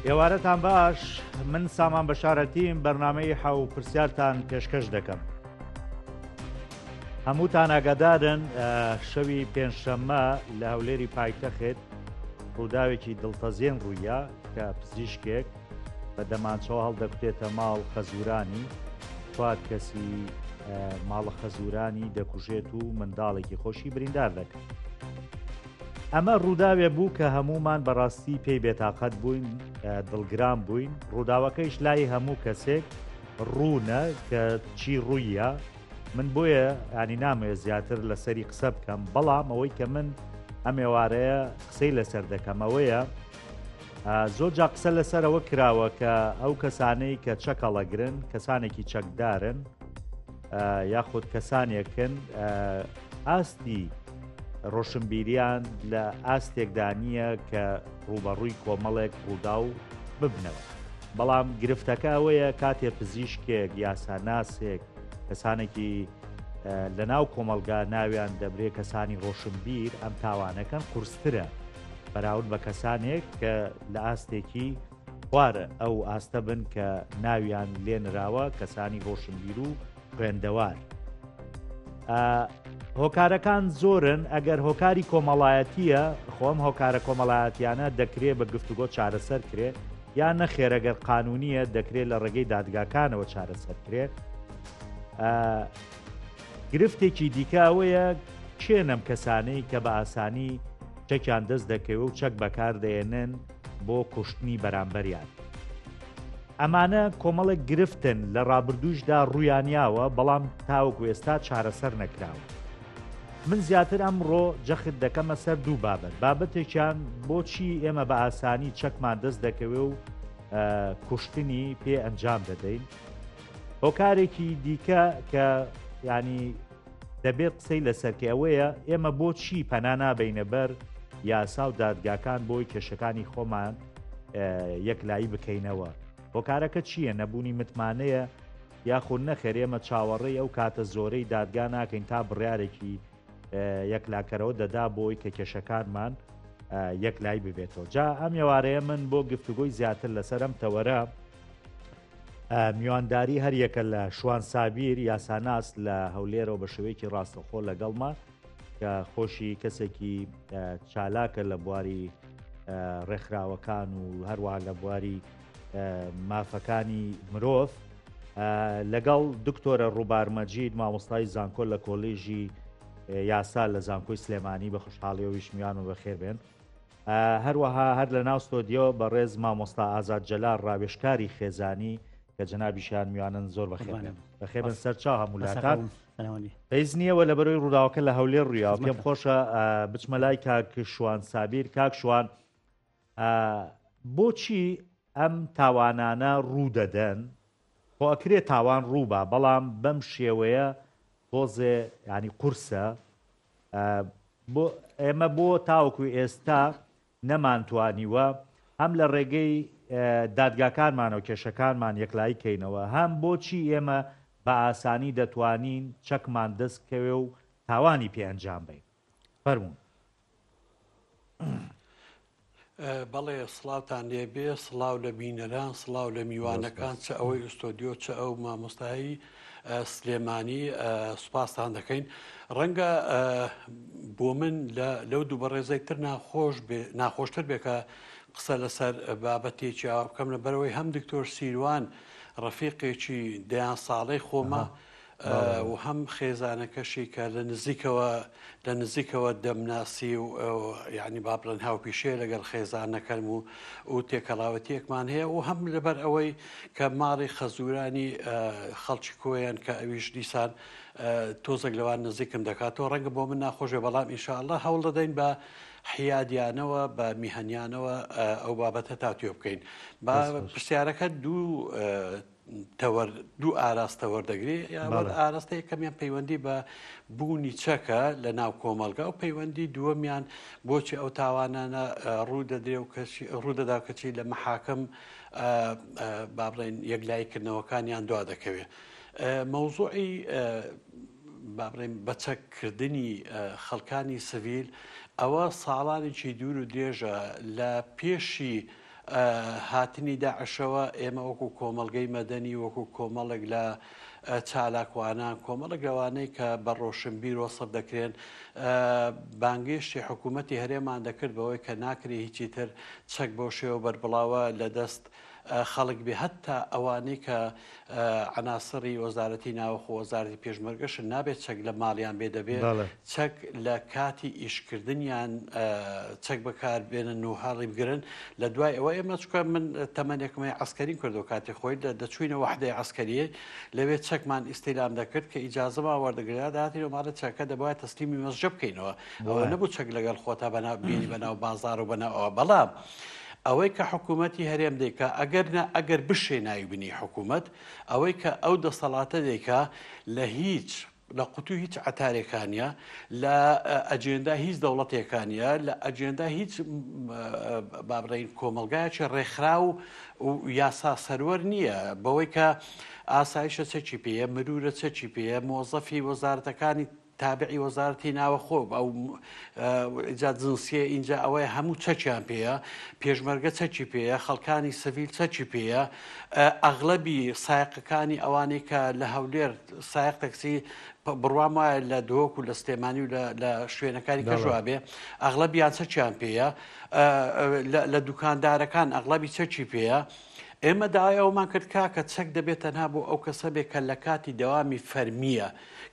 ئێوارەتان باش من سامان بەشارەتیم بەرنامەی حەو پرسیارتان پێشکەش دەکەم. هەمووتان ئاگادارن شەوی پێنجشەممە لە هەولێری پایتەخت ڕووداوێکی دڵتەزێن ڕوویە کە پزیشکێک بە دەمانچەوە هەڵدەکوتێتە ماڵ خەزورانی چوار کەسی ماڵە خەزورانی دەکوژێت و منداڵێکی خۆشی بریندار دەکات. ئەمە ڕووداوێ بوو کە هەمومان بەڕاستی پێی بێتاقەت بووین دڵگران بووین ڕووداوەکەیش لای هەموو کەسێک ڕوونە کە چی ڕوویە من بۆیە ینی نامەوێت زیاتر لەسەری قسە بکەم بەڵام ئەوەی کە من ئەم ئێوارەیە قسەی لەسەر دەکەم ئەوەیە زۆر جا قسە لەسەرەوە کراوە کە ئەو کەسانەی کە چەک هەڵەگرن کەسانێکی چەکدارن یاخود کەسانێکن ئاستی ڕۆشنبیریان لە ئاستێکدا نییە کە ڕووبەڕووی کۆمەڵێک ڕوودا و ببنەوە. بەڵام گرفتەکە ئەوەیە کاتێ پزیشکێک، یاساناسێک، کەسانێکی لەناو کۆمەڵگا ناویان دەبرێ کەسانی ڕۆشنبیر ئەم تاوانەکەن قورسترە بەراورد بە کەسانێک کە لە ئاستێکی خوار ئەو ئاستە بن کە ناویان لێنراوە کەسانی ڕۆشنبیر و خوێندەوار. هۆکارەکان زۆرن ئەگەر هۆکاری کۆمەڵایەتیە خۆم هۆکارە کۆمەڵایەتیانە دەکرێ بە گفتوگۆ چارەسەر کرێ یا نەخێر ئەگەر قانونیە دەکرێت لە ڕێگەی دادگاکانەوە چارەسەر کرێ گرفتێکی دیکە ئەوەیە کێن ئەم کەسانەی کە بە ئاسانی چەکیان دەست دەکەوێ و چەک بەکاردەێنن بۆ کوشتنی بەرامبەریان. ئەمانە کۆمەڵێک گرفتن لە ڕابردووشدا ڕوویانیاوە بەڵام تاوەکو ئێستا چارەسەر نەکراوە. من زیاتر ئەمڕۆ جەخت دەکەمە سەر دوو بابەت، بابەتێکیان بۆچی ئێمە بە ئاسانی چەکمان دەست دەکەوێ و کوشتنی پێ ئەنجام دەدەین، هۆکارێکی دیکە کە ینی دەبێت قسەی لەسەرکە ئەوەیە ئێمە بۆچی پەنا نابینە بەر یاسا و دادگاکان بۆی کێشەکانی خۆمان یەکلایی بکەینەوە هۆکارەکە چییە نەبوونی متمانەیە یاخود نەخێر ئێمە چاوەڕێی ئەو کاتە زۆرەی دادگا ناکەین تا بڕیارێکی یەکلاکەرەوە دەدا بۆی کە کێشەکانمان یەکلایی ببێتەوە جا ئەم ێوارەیە من بۆ گفتوگۆی زیاتر لەسەر ئەم تەوەرە میوانداری هەریەکە لە شوان سابیر یاساناس لە هەولێرەوە بە شێوەیەکی ڕاستەخۆ لەگەڵمە کە خۆشی کەسێکی چالاکە لە بواری ڕێکخراوەکان و هەروە لە بواری مافەکانی مرۆڤ لەگەڵ دکتۆرە ڕووبار مەجید مامۆستای زانکۆ لە کۆلیژی یاسا لە زانکۆی سلێمانی بە خوشحاڵیەوەیش میوان و بەخێر بێن هەروەها هەر لە ناو ستۆدیۆ بەڕێز مامۆستا ئازاد جەلال ڕاوێژکاری خێزانی کە جەنابیشیان میوانن زۆر بەخێربێن بەخێربن سەرچاو هەموو لاتان پێیز نییەوە لە بەرەوەی ڕووداوەکە لە هەولێر ڕوویاوە پێم خۆشە بچمە لای کاک شوان سابیر کاک شوان بۆچی ئەم تاوانانە ڕوو دەدەن؟ خۆ ئەکرێ تاوان ڕووبا بەڵام بەم شێوەیە تۆزێ ینی قورسە بۆ ئێمە بۆ تاوەکو ئێستا نەمانتوانیوە هەم لە ڕێگەی دادگاکانمانەوە کێشەکانمان یەکلایی کەینەوە هەم بۆچی ئێمە بە ئاسانی دەتوانین چەکمان دەست کەوێ و تاوانی پێ ئەنجام بین فەرموون. بەڵێ سڵاوتان لێبێ سڵاو لە بینەران سڵاو لە میوانەکان چ ئەوەی ئوستۆدیۆ چ ئەو مامۆستایی سلێمانی سوپاستان دەکەین ڕەنگە بۆ من لەو دوو بەڕێزەی تر ناخۆش ناخۆشتر بێ کە قسە لەسەر بابەتێکی ئاوا بکەم لە بەرەوەی هەم دکتۆر سیروان ڕەفیقێکی دەیان ساڵەی خۆمە و هەم خێزانەکەشی کە لە نزیکەوە لە نزیکەوە دەمناسی و یعنی با بڵێن هاوپیشەیە لەگەڵ خێزانەکەم و و تێکەڵاوەتیەکمان هەیە و هەم لەبەر ئەوەی کە ماڵی خەزورانی خەڵکی کۆیان کە ئەویش دیسان تۆزێک لەوان نزیکم دەکاتەوە ڕەنگە بۆ من ناخۆشێ بەڵام ئینشاءاللە هەوڵ دەدەین بە حیادیانەوە بە میهەنیانەوە ئەو بابەتە تاوتوێ بکەین با پرسیارەکە دوو تەوەر دوو ئاراستە وەردەگرێ ئاراستە یەکەمیان پەیوەندی بە بوونی چەکە لە ناو کۆمەڵگا و پەیوەندی دووەمیان بۆچی ئەو تاوانانە ڕوو دەدرێ و کەچی ڕوو دەدا کەچی لە محاکم با بڵێن یەکلاییکردنەوەکانیان دوا دەکەوێت مەوزوعی با بڵێن بەچەککردنی خەڵکانی سڤیل ئەوە ساڵانێکی دوور و درێژە لە پێشی. هاتنی داعشەوە ئێمە وەکو کۆمەڵگەی مەدەنی، وەکو کۆمەڵێک لە چالاکوانان، کۆمەڵێک لەوانەی کە بە ڕۆشنبیر وەسف دەکرێن، بانگێشتی حکوومەتی هەرێمان دەکرد بەوەی کە ناکرێ هیچی تر چەک بەو شێوە بەربڵاوە لە دەست خەڵک بێ هەتا ئەوانەی کە عەناسڕی وەزارەتی ناوەخۆ وەزارەتی پێشمەرگەشن نابێت چەک لە ماڵیان بێ دەبێ چەک لە کاتی ئیشکردنیان چەک بەکار بێنن و هەڵی بگرن لە دوای ئەوە ئێمە چکە من تەمەنێکم هەیە عەسکەریم کردو کاتی خۆی لە دەچوینە وەحدەی عەسکەریە لەوێ چەکمان ئیستیلام دەکرد کە ئیجازەمان وەردەگرا دەهاتینەوە ماڵێ چەکە دەبوایە تەسلیمی مەسجە بکەینەوە ئەوە نەبوو چەک لەگەڵ خۆتا بەناو بینی بەناو بازار و بەناو ئەوە بەڵام ئەوەی کە حکوومەتی هەرێم دەیکا ئەگەر نا ئەگەر بشێ ناوی بنی حکوومەت ئەوەی کە ئەو دەسەڵاتە دەیکا لە هیچ لە قوتوی هیچ عەتارێکا نیە، لە ئەجێندای هیچ دەوڵەتێکا نیە، لە ئەجێندای هیچ با بڵێین کۆمەڵگایەکی ڕێکخراو و یاسا سەروەر نییە، بەوەی کە ئاسایشە چەکی پێیە، مرورە چەکی پێیە، مۆزەفی وەزارەتەکانی تابعی وەزارەتی ناوەخۆ ئەو ئینجا جنسیە ئینجا ئەوەیە هەموو چەکیان پێیە، پێشمەرگە چەکی پێیە، خەڵکانی سڤیل چەکی پێیە، ئەغلەبی سایەقەکانی ئەوانەی کە لە هەولێر سایەق تەکسی بڕوام وایە لە دهۆک و لە سلێمانی و لە شوێنەکانی کەش وابێ ئەغلەبیان چەکیان پێیە لە دوکاندارەکان ئەغلەبی چەکی پێیە ئێمە داوای ئەومان کرد کاکە چەک دەبێت تەنها بۆ ئەو کەسە بێ کە لە کاتی دەوامی فەرمیە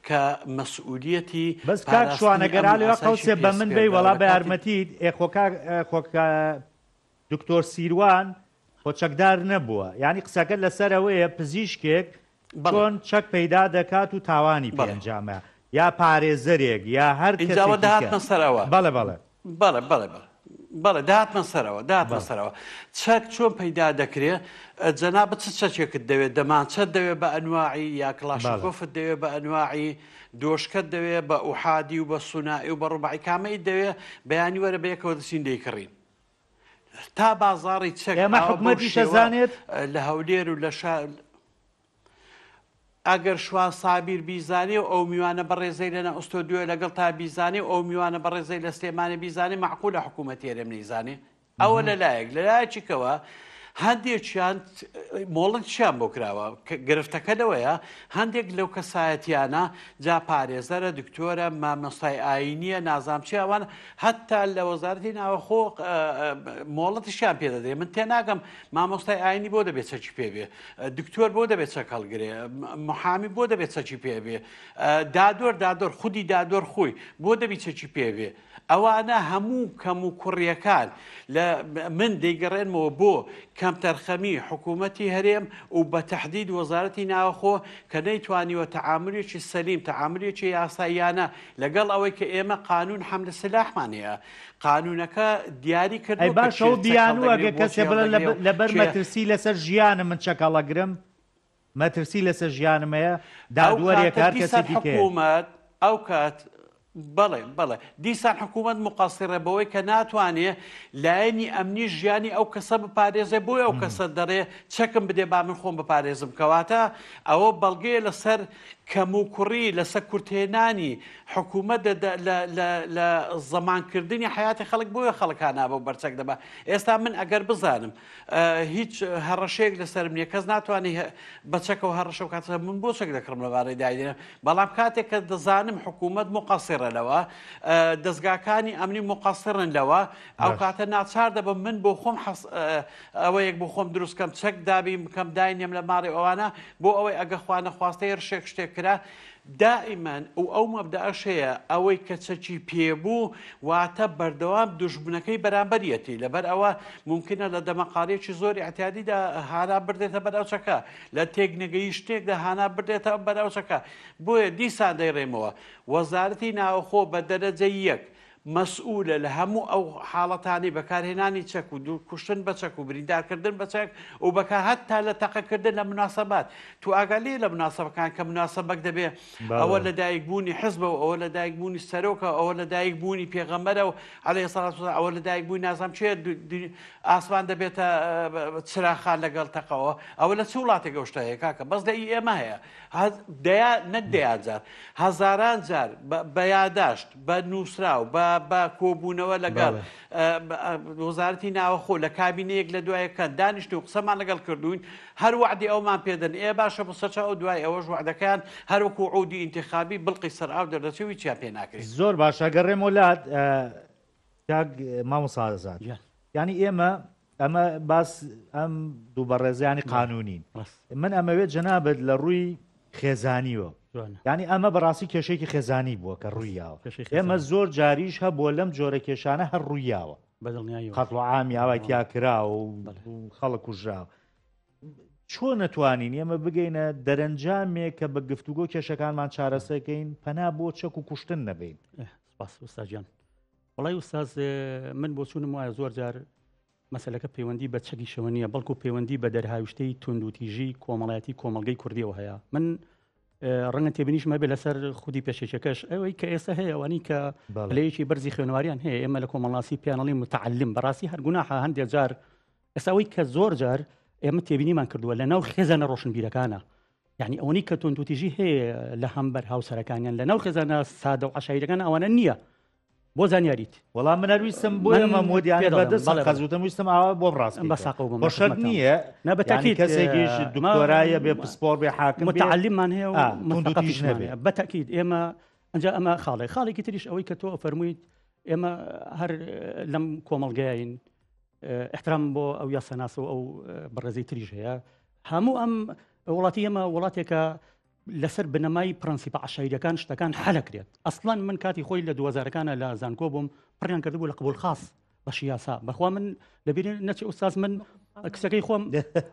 کە مەسئولیەتی بەس کاک شوانە پاراستنی گەر ئەمن و ئالێ ئاسایشی قەوسێ پێ بە من بەی سپێردراوە وەڵا لە بە کاتی یارمەتیت ئێ خۆ کاک خۆ دکتۆر سیروان خۆ چەکدار نەبووە یانی قسەکە لەسەر ئەوەیە پزیشکێک بەڵێ. چۆن چەک پەیدا دەکات و تاوانی پێ بەڵێ. ئەنجامە یا پارێزەرێک یا هەر ئینجا وە کەسێکی کە دەهاتمە سەرەوە. بەڵێ بەڵێ. بەڵێ بەڵێ بەڵێ بەڵێ دەهاتمە سەرەوە دەهاتمە بەڵێ. سەرەوە. چەک چۆن پەیدا دەکرێ؟ جەنابت چ چەکێکت دەوێ؟ دەمانچەت دەوێ بە ئەنواعی یا بەڵێ. کڵاشنکۆفت دەوێ بە ئەنواعی؟ دۆشکەت دەوێ بە ئوحادی و بە سونائی و بە ڕوباعی کامەیت دەوێ؟ بەیانی وەرە بەیەکەوە دەچین دەیکڕین. تا بازاڕی چەک ئێمە ئاوا بەو حکومەتیش شێوە ئەزانێت؟ لە هەولێر و لە شار ئەگەر شوان سابیر بیزانێ و ئەو میوانە بەڕێزەی لە ئۆستۆدیۆ لەگەڵ تا بیزانێ و ئەو میوانە بەڕێزەی لە سلێمانی بیزانێ مەعقولە حکوومەتی هەرێم نەیزانێ ئەوە لە لایەک لە لایەکیکەوە هەندێکیان مۆڵەتیان بۆ کراوە گرفتەکە لەوەیە هەندێک لەو کەسایەتیانە جا پارێزەرە دکتۆرە مامۆستای ئاینیە نازام چی ئەوان هەتا لە وەزارەتی ناوەخۆ مۆڵەتیشیان پێ دەدرێ من تێناگەم مامۆستای ئاینی بۆ دەبێت چەکی پێ بێ دکتۆر بۆ دەبێت چەک هەڵگرێ محامی بۆ دەبێت چەکی پێ بێ دادۆر دادۆر خودی دادۆر خۆی بۆ دەبی چەکی پێ بێ ئەوانە هەموو کەموکوڕیەکان لە من دەیگەڕێنمەوە بۆ کەمتەرخەمی حکوومەتی هەرێم و بە تەحدید وەزارەتی ناوەخۆ کە نەیتوانیوە تەعامولێکی سەلیم تەعامولێکی یاساییانە لەگەڵ ئەوەی کە ئێمە قانون حەمل سلاحمان هەیە قانونەکە دیاری ئەی کردووە کە باشە کێ ئەو چەک بیانووە هەڵدەگرێ گەر و بۆ کەسێ چی بڵێ هەڵدەگرێ و لەبەر کێ مەترسی لەسەر ژیانم من چەک هەڵەگرم مەترسی لەسەر ژیانم هەیە ئەو دادوەرێک کاتە هەر دیسان کەسێکی کەیە. حکوومەت ئەو کات بەڵێ بەڵێ دیسان حکوومەت موقەسیڕە بەوەی کە ناتوانێ لایەنی ئەمنی ژیانی ئەو کەسە بپارێزێ بۆیە ئەو کەسە دەڵێ چەکم بدێ با من خۆم بپارێزم کەواتە ئەوە بەڵگەیە لەسەر کەموکوڕی لەسەر کورتهێنانی حکوومەت لە زەمانکردنی حیاتی خەڵک بۆیە خەڵک هانا بۆ بەرچەک دەبا ئێستا من ئەگەر بزانم هیچ هەڕەشەیەک لەسەرم نییە کەس ناتوانێت بە چەکەوە هەڕەشە بکات من بۆ چەک دەکڕم لەبارەی دایدێنم بەڵام کاتێک کە دەزانم حکوومەت مقەسیڕە لەوە دەزگاکانی ئەمنی مقەسیڕن لەوە ئەو کاتە ناچار دەبم من بۆ خۆم ئەوەیەک بۆ خۆم دروست کەم چەک دابین بکەم داینێم لە ماڵی ئەوانە بۆ ئەوەی ئەگە خوا نەخواستە هێرشێک شتێک کرا دائیمەن و ئەو مەبدەئەش هەیە ئەوەی کە چەکی پێبوو واتە بەردەوام دوژمنەکەی بەرامبەریەتی لەبەر ئەوە مومکینە لە دەمەقاڵیەکی زۆر ئیعتیادیدا هانا بردێتە بەر ئەو چەکە لە تێکنەگەیشتنێکدا هانا بردێتە بەر ئەو چەکە بۆیە دیسان دەیڕێمەوە وەزارەتی ناوەخۆ بە دەرەجە یەک مەسئولە لە هەموو ئەو حاڵەتانەی بەکارهێنانی چەک و کوشتن بە چەک و بریندارکردن بە چەک و بەکار هەتا لە تەقەکردن لە مناسبات تو ئاگا لێ لە مناسبەکان کە مناسبەک دەبێ ئەوە لە دایک بوونی حزبە و ئەوە لە دایک بوونی سەرۆکە ئەوە لە دایک بوونی پێغەمبەرە و عەلەیهی سەڵات وسلام ئەوە لە دایک بوونی نازانم چێ ئاسمان دەبێتە چراخان لەگەڵ تەقەوە ئەوە لە چ وڵاتێک ئەو شتە هەیە کاکە بەس لە ئی ئێمە هەیە دەیا نەک دەیان جار هەزاران جار بە یاداشت بە نووسراو بە. بە کۆبوونەوە لەگەڵ وەزارەتی ناوەخۆ لە کابینەیەک لە دوایەکە دانیشت و قسەمان لەگەڵ کردوین هەر وەعدی ئەومان پێدەن ئێ باشە بۆ سەرچاو ئەو دوای ئەوەش وەعدەکەیان هەر وەکو عودی ئینتخابی بڵقی سەر ئاو دەردەچێ و هیچیان پێ ناکرێ. زۆر باشە گەڕێمەوە لات کاک مامۆستا ئازاد یانی ئێمە ئەمە باس ئەم دوو بەڕێزیانی قانونین من ئەمەوێت جەنابت لە ڕووی خێزانیوە ینی ئەمە بەڕاستی کێشێکی خێزانی بووە کە ڕوویاوە ئێمە زۆر جاریش هەبووە لەم جۆرە کێشانە هەر ڕوویاوە قەتڵ و عامی ئاوای تیا کرا و خەڵک کوژرا چۆن نەتوانین ئێمە بگەینە دەرەنجامێک کە بە گفتوگۆ کێشەکانمان چارەسەکەین پەنا بۆ چەک و کوشتن نەبین سپاس ئوستاجیان وڵی ئوستاز من بۆچوونم وایە زۆر جار مەسەلەکە پەیوەندی بە چەکیشەوە نییە، بەڵکو پەیوەندی بە دەرهاویشتەی توندوتیژی کۆمەڵایەتی کۆمەڵگەی کوردیەوە هەیە. من ڕەنگە تێبینیشم هەبێت لەسەر خودی پێشێکەکەش ئەوەی کە ئێستا هەیە ئەوانەی کە پلەیەکی بەرزی خوێنواریان هەیە ئێمە لە کۆمەڵناسی پیانەڵی متعلم بەڕاستی هەر گوناحە هەندێک جار ئێستا ئەوەی کە زۆر جار ئێمە تێبینیمان کردووە لە ناو خێزانە ڕۆشنبیرەکانە یعنی ئەوەی کە توندوتیژی هەیە لە هەمبەر هاوسەرەکانیان لە ناو خێزانە سادە و عشایرەکان ئەوانە نییە بۆ زانیاریت. وەڵا من هەر ویستم بۆ ئێمە مۆدیانە بە دەست خەزوتم ویستم ئاوا بۆم ڕاست بە ساقەوە بم بۆ شەرت نییە نا بە یانی تاکید کەسێکیش دکتۆرایە بێ پسپۆر بێ حاکم بێ متعلممان هەیە و ئا، مثقفیشمان توندوتیژ نەبێ. هەیە بە تاکید ئێمە ئەنجا ئەمە خاڵێک خاڵێکی تریش ئەوەی کە تۆ فەرموویت ئێمە هەر لەم کۆمەڵگەیین احترام بۆ ئەو یاساناسە و ئەو بەڕێزەی تریش هەیە هەموو ئەم وڵاتی ئێمە وڵاتێکە لەسەر بنەمای پرەنسیپە عەشایریەکان شتەکان حەلەکرێت ئەسڵەن من کاتی خۆی لە دووەزارەکانە لە زانکۆ بووم پڕیان کردبوو لە قبول خاص بەشی یاسا بەخوا من لەبیر نەچێ ئوستاز من کچەکەی خۆم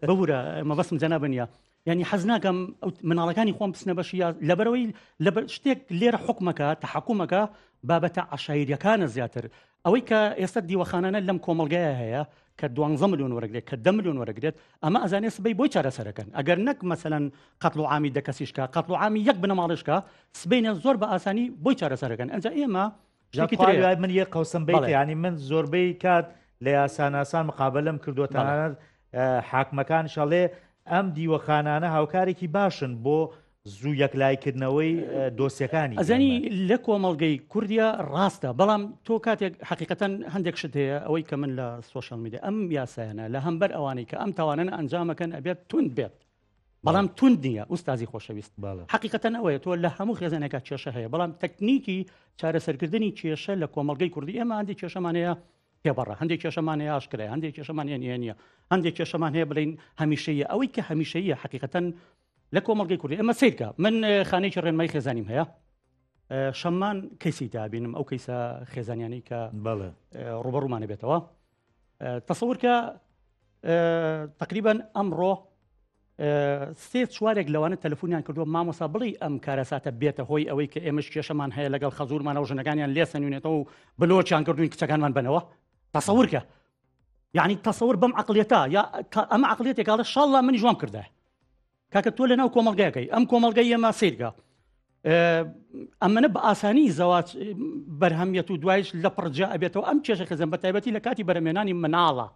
ببورە مەبەستم جەنابە نییە یعنی حەز ناکەم ئەو مناڵەکانی خۆم بچنە بەشی یا لەبەرەوەی لەبەر شتێک لێرە حکومەکە تحکومەکە بابەتە عەشایریەکانە زیاتر ئەوەی کە ئێستا دیوەخانانە لەم کۆمەڵگایە هەیە کە دوانزە ملیۆن وەرەگرێت کە دە ملیۆن وەرەگرێت ئەمە ئەزانێ سبەی بۆی چارەسەرەکەن ئەگەر نەک مەسەلەن قەتڵ و عامی دە کەسیش کا قەتڵ و عامی یەک بنەماڵەش کا سبەینێ زۆر بە ئاسانی بۆی چارەسەرەکەن ئەنجا ئێمە شتێکی تر هەیە. من یەک قەوسم بەیت بەڵێ. یانی من زۆربەی کات لە یاساناسان مقابەلەم کردووە بەڵێ. تەنانەت حاکمەکانیش ئەڵێ ئەم دیوەخانانە هاوکارێکی باشن بۆ زوو یەکلایکردنەوەی دۆسیەکانی ئەزانی لە کۆمەڵگەی کوردیا ڕاستە بەڵام تۆ کاتێک حقیقەتەن هەندێک شت هەیە ئەوەی کە من لە سۆشیال میدیا ئەم یاسایانە لە هەمبەر ئەوانەی کە ئەم تاوانەن ئەنجامەکەن ئەبێت توند بێت بەڵام توند نییە ئوستازی خۆشەویست حقیقەتەن ئەوەیە تۆ لە هەموو خێزانێکا کێشە هەیە بەڵام تەکنیکی چارەسەرکردنی کێشە لە کۆمەڵگەی کوردی ئێمە هەندێک کێشەمان هەیە تێبەڕە هەندێک کێشەمان هەیە ئاشکرای هەندێک کێشەمان هەیە نییە نییە هەندێک کێشەمان هەیە بڵین هەمیشەیە ئەوەی کە هەمیشەیە حقیقەتەن لە کۆمەڵگەی کوردی ئەمە سیرکە من خانێکی ڕێنمای خێزانیم هەیە شەممان کەسی دابینم ئەو کەیسە خێزانیانی کە بەڵێ ڕوبەڕوومانە بێتەوە تەسەورکە تقریبان ئەمڕۆ سێ چوارێک لەوانە تەلەفۆنیان کردووە مامۆسا بڵی ئەم کارەساتە بێتە هۆی ئەوەی کە ئێمەش کێشەمان هەیە لەگەڵ خەزورمانە و ژنەکانیان لێسەنوێنێتەوە و بلۆچیان کردوین کچەکانمان بنەوە تەسەورکە یعنی تەسەور بەم عقلیەتە یا ئەمە عقلیەتێکاڵە شاڵڵا منی جوان کردە کاکە تۆ لەناو کۆمەڵگایەکەی ئەم کۆمەڵگەی ئێمە سیرگە ئەمەە بە ئاسانی زەواج بەرهەمیەت و دوایش لە پڕجا ئەبێتەوە ئەم کێشە خزم بە تایبەتی لە کاتی بەرەمێنانی مناڵە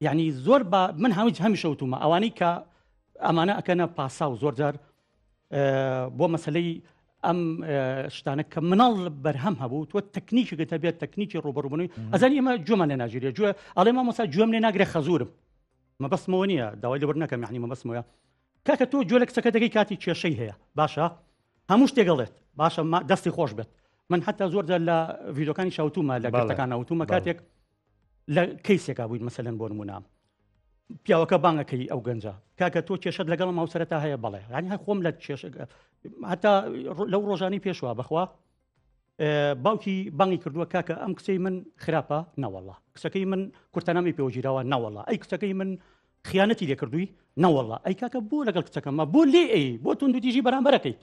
یعنی زۆر بە من هەمیش هەمیشە وتومە ئەوانەی کە ئەمانە ئەکەنە پاسا و زۆر جار بۆ مەسلەی ئەم شتانە کە مناڵ بەرهەم هەبوو تۆ تەکنیکێکت هەبێت تەکنیکی ڕوبەڕوبوونەوەی ئەزانی ئێمە گوێمان لێ ناگیرێت گوێ ئەڵێ مامۆستا گوێم لێ ناگرێ خەزورم مەبەستمەوە نییە داوای لێبوردن نەکەم یعنی مەبەستمەوە کاکە تۆ گوێ لە کچەکە دەگەی کاتی کێشەی هەیە باشە هەموو شتێک ئەڵێت باشە دەستی خۆش بێت من حتا زۆر جار لە ڤیدۆکانی شاوتومە لە گرتەکان ناوتومە کاتێک لە کەیسێکا بووین مەسەلەن بۆ نمونە پیاوەکە بانگەکەی ئەو گەنجە کاکە تۆ کێشت لەگەڵم هاوسەرەتا هەیە بەڵێ ینی هەر خۆم لە کێشە هەتا لەو ڕۆژانی پێشوە بەخوا باوکی بانگی کردووە کاکە ئەم کچەی من خراپە نەوەڵا کچەکەی من کورتەنامی پێوەگیراوە نەوەڵا ئەی کچەکەی من خیانەتی لێکردووی نەوەڵا ئەی کاکە بۆ لەگەڵ کچەکەمە بۆ لێ ئەی بۆ توندوتیژی بەرامبەرەکەیت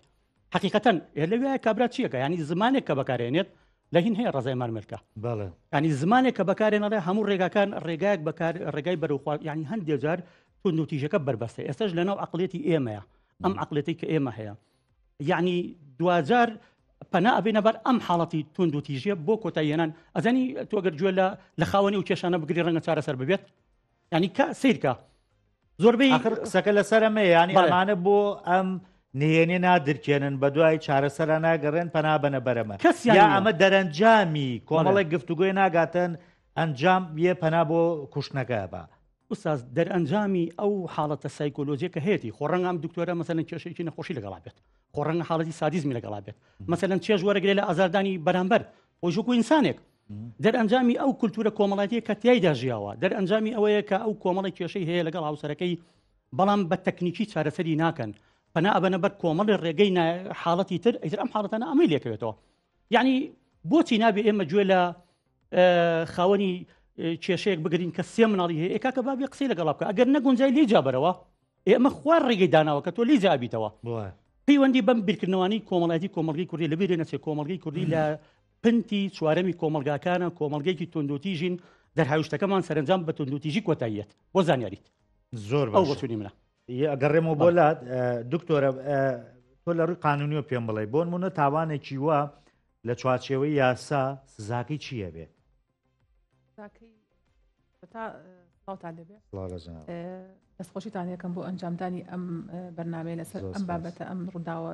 حقیقەتەن لەوێ کابرا چیەکە ینی زمانێک کە بەکارێنێت لە هین هەیە ڕزای مارمێلکە بەڵێ ینی زمانێک کە بەکارێنەڵێ هەموو ڕێگاکان ڕێگایەک بەکار ڕێگای بەرەوخوا ینی هەندێک جار توندوتیژەکە بربەستە ئێستاش لەناو عقلێتی ئێمەیە ئەم عقلێتی کە ئێمە هەیە یعنی دواجار پەنا ئەبینە بەر ئەم حاڵەتی توند و تیژیە بۆ کۆتاییێنان ئەزانی تۆ گەر گوێ لە لە خاوەنی و کێشانە بگری ڕەنگە چارەسەر ببێت ینی کە سیرکە زۆربەی آخر قسەکە لەسەر ئەمەیە ینی ئەمانە بۆ ئەم نهێنێ نادرکێنن بە دوای چارەسەرا ناگەڕێن پەنا بەنە بەرەمە کەسیان یا نییە. ئەمە دەرەنجامی بەڵێ. کۆمەڵێک گفتوگۆی ناگاتن ئەنجام یە پەنا بۆ کوشتنەکە ئەبا. ئوستاز دەرئەنجامی ئەو حاڵەتە سایکۆلۆجیە کە هەیەتی خۆ ڕەنگە ئەم دکتۆرە مەسەلەن کێشەیەکی نەخۆشی لەگەڵا بێت خۆ ڕەنگە حاڵەتی سادیزمی لەگەڵا بێت مەسەلەن چێژ وەرەگرێ لە ئازاردانی بەرامبەر خۆیش وەکو ئینسانێک دەرئەنجامی ئەو کولتورە کۆمەڵایەتیە کە تیایدا ژیاوە دەرئەنجامی ئەوەیە کە ئەو کۆمەڵی کێشەی هەیە لەگەڵ هاوسەرەکەی بەڵام بە تەکنیکی چارەسەری ناکەن پەنا ئەبەنە بەر کۆمەڵی ڕێگەی حاڵەتی تر ئیتر ئەم حاڵەتانە ئەمەی لێکەوێتەوە یعنی بۆچی نابێ ئێمە گوێ لە خاوەنی کێشەیەک بگرین کە سێ مناڵی هەیە کاکە بابێ قسەی لەگەڵا بکە ئەگەر نەگونجای لێ جابەرەوە ئێمە خوار ڕێگەی داناوە کە تۆ لی جابیتەوە پەیوەندی بەم بیرکردنەوەی کۆمەڵایەتی کۆمەڵگەی کوردی لە بیرێ نەچێ کۆمەڵگەی کوردی لە پنتی چوارەمی کۆمەڵگاکانە کۆمەڵگەیەکی توندوتیژین دەرهاویشتەکەمان سەرنجام بە توندوتیژی کۆتاییەت بۆ زانیاریت زۆر ئەو بۆچوونی منە ئەگەڕێمەوە بۆ لات دکتۆرە تۆ لە ڕووی قانونیەوە پێم بڵێ بۆ نمونە تاوانێکی وە لە چوارچێوەی یاسا سزاکەی چییە بێ؟ سڵاوتان لێبێ دەستخۆشیتان یەکەم بۆ ئەنجامدانی ئەم بەرنمەیە لەسەر ئەم بابەتە ئەم ڕووداوە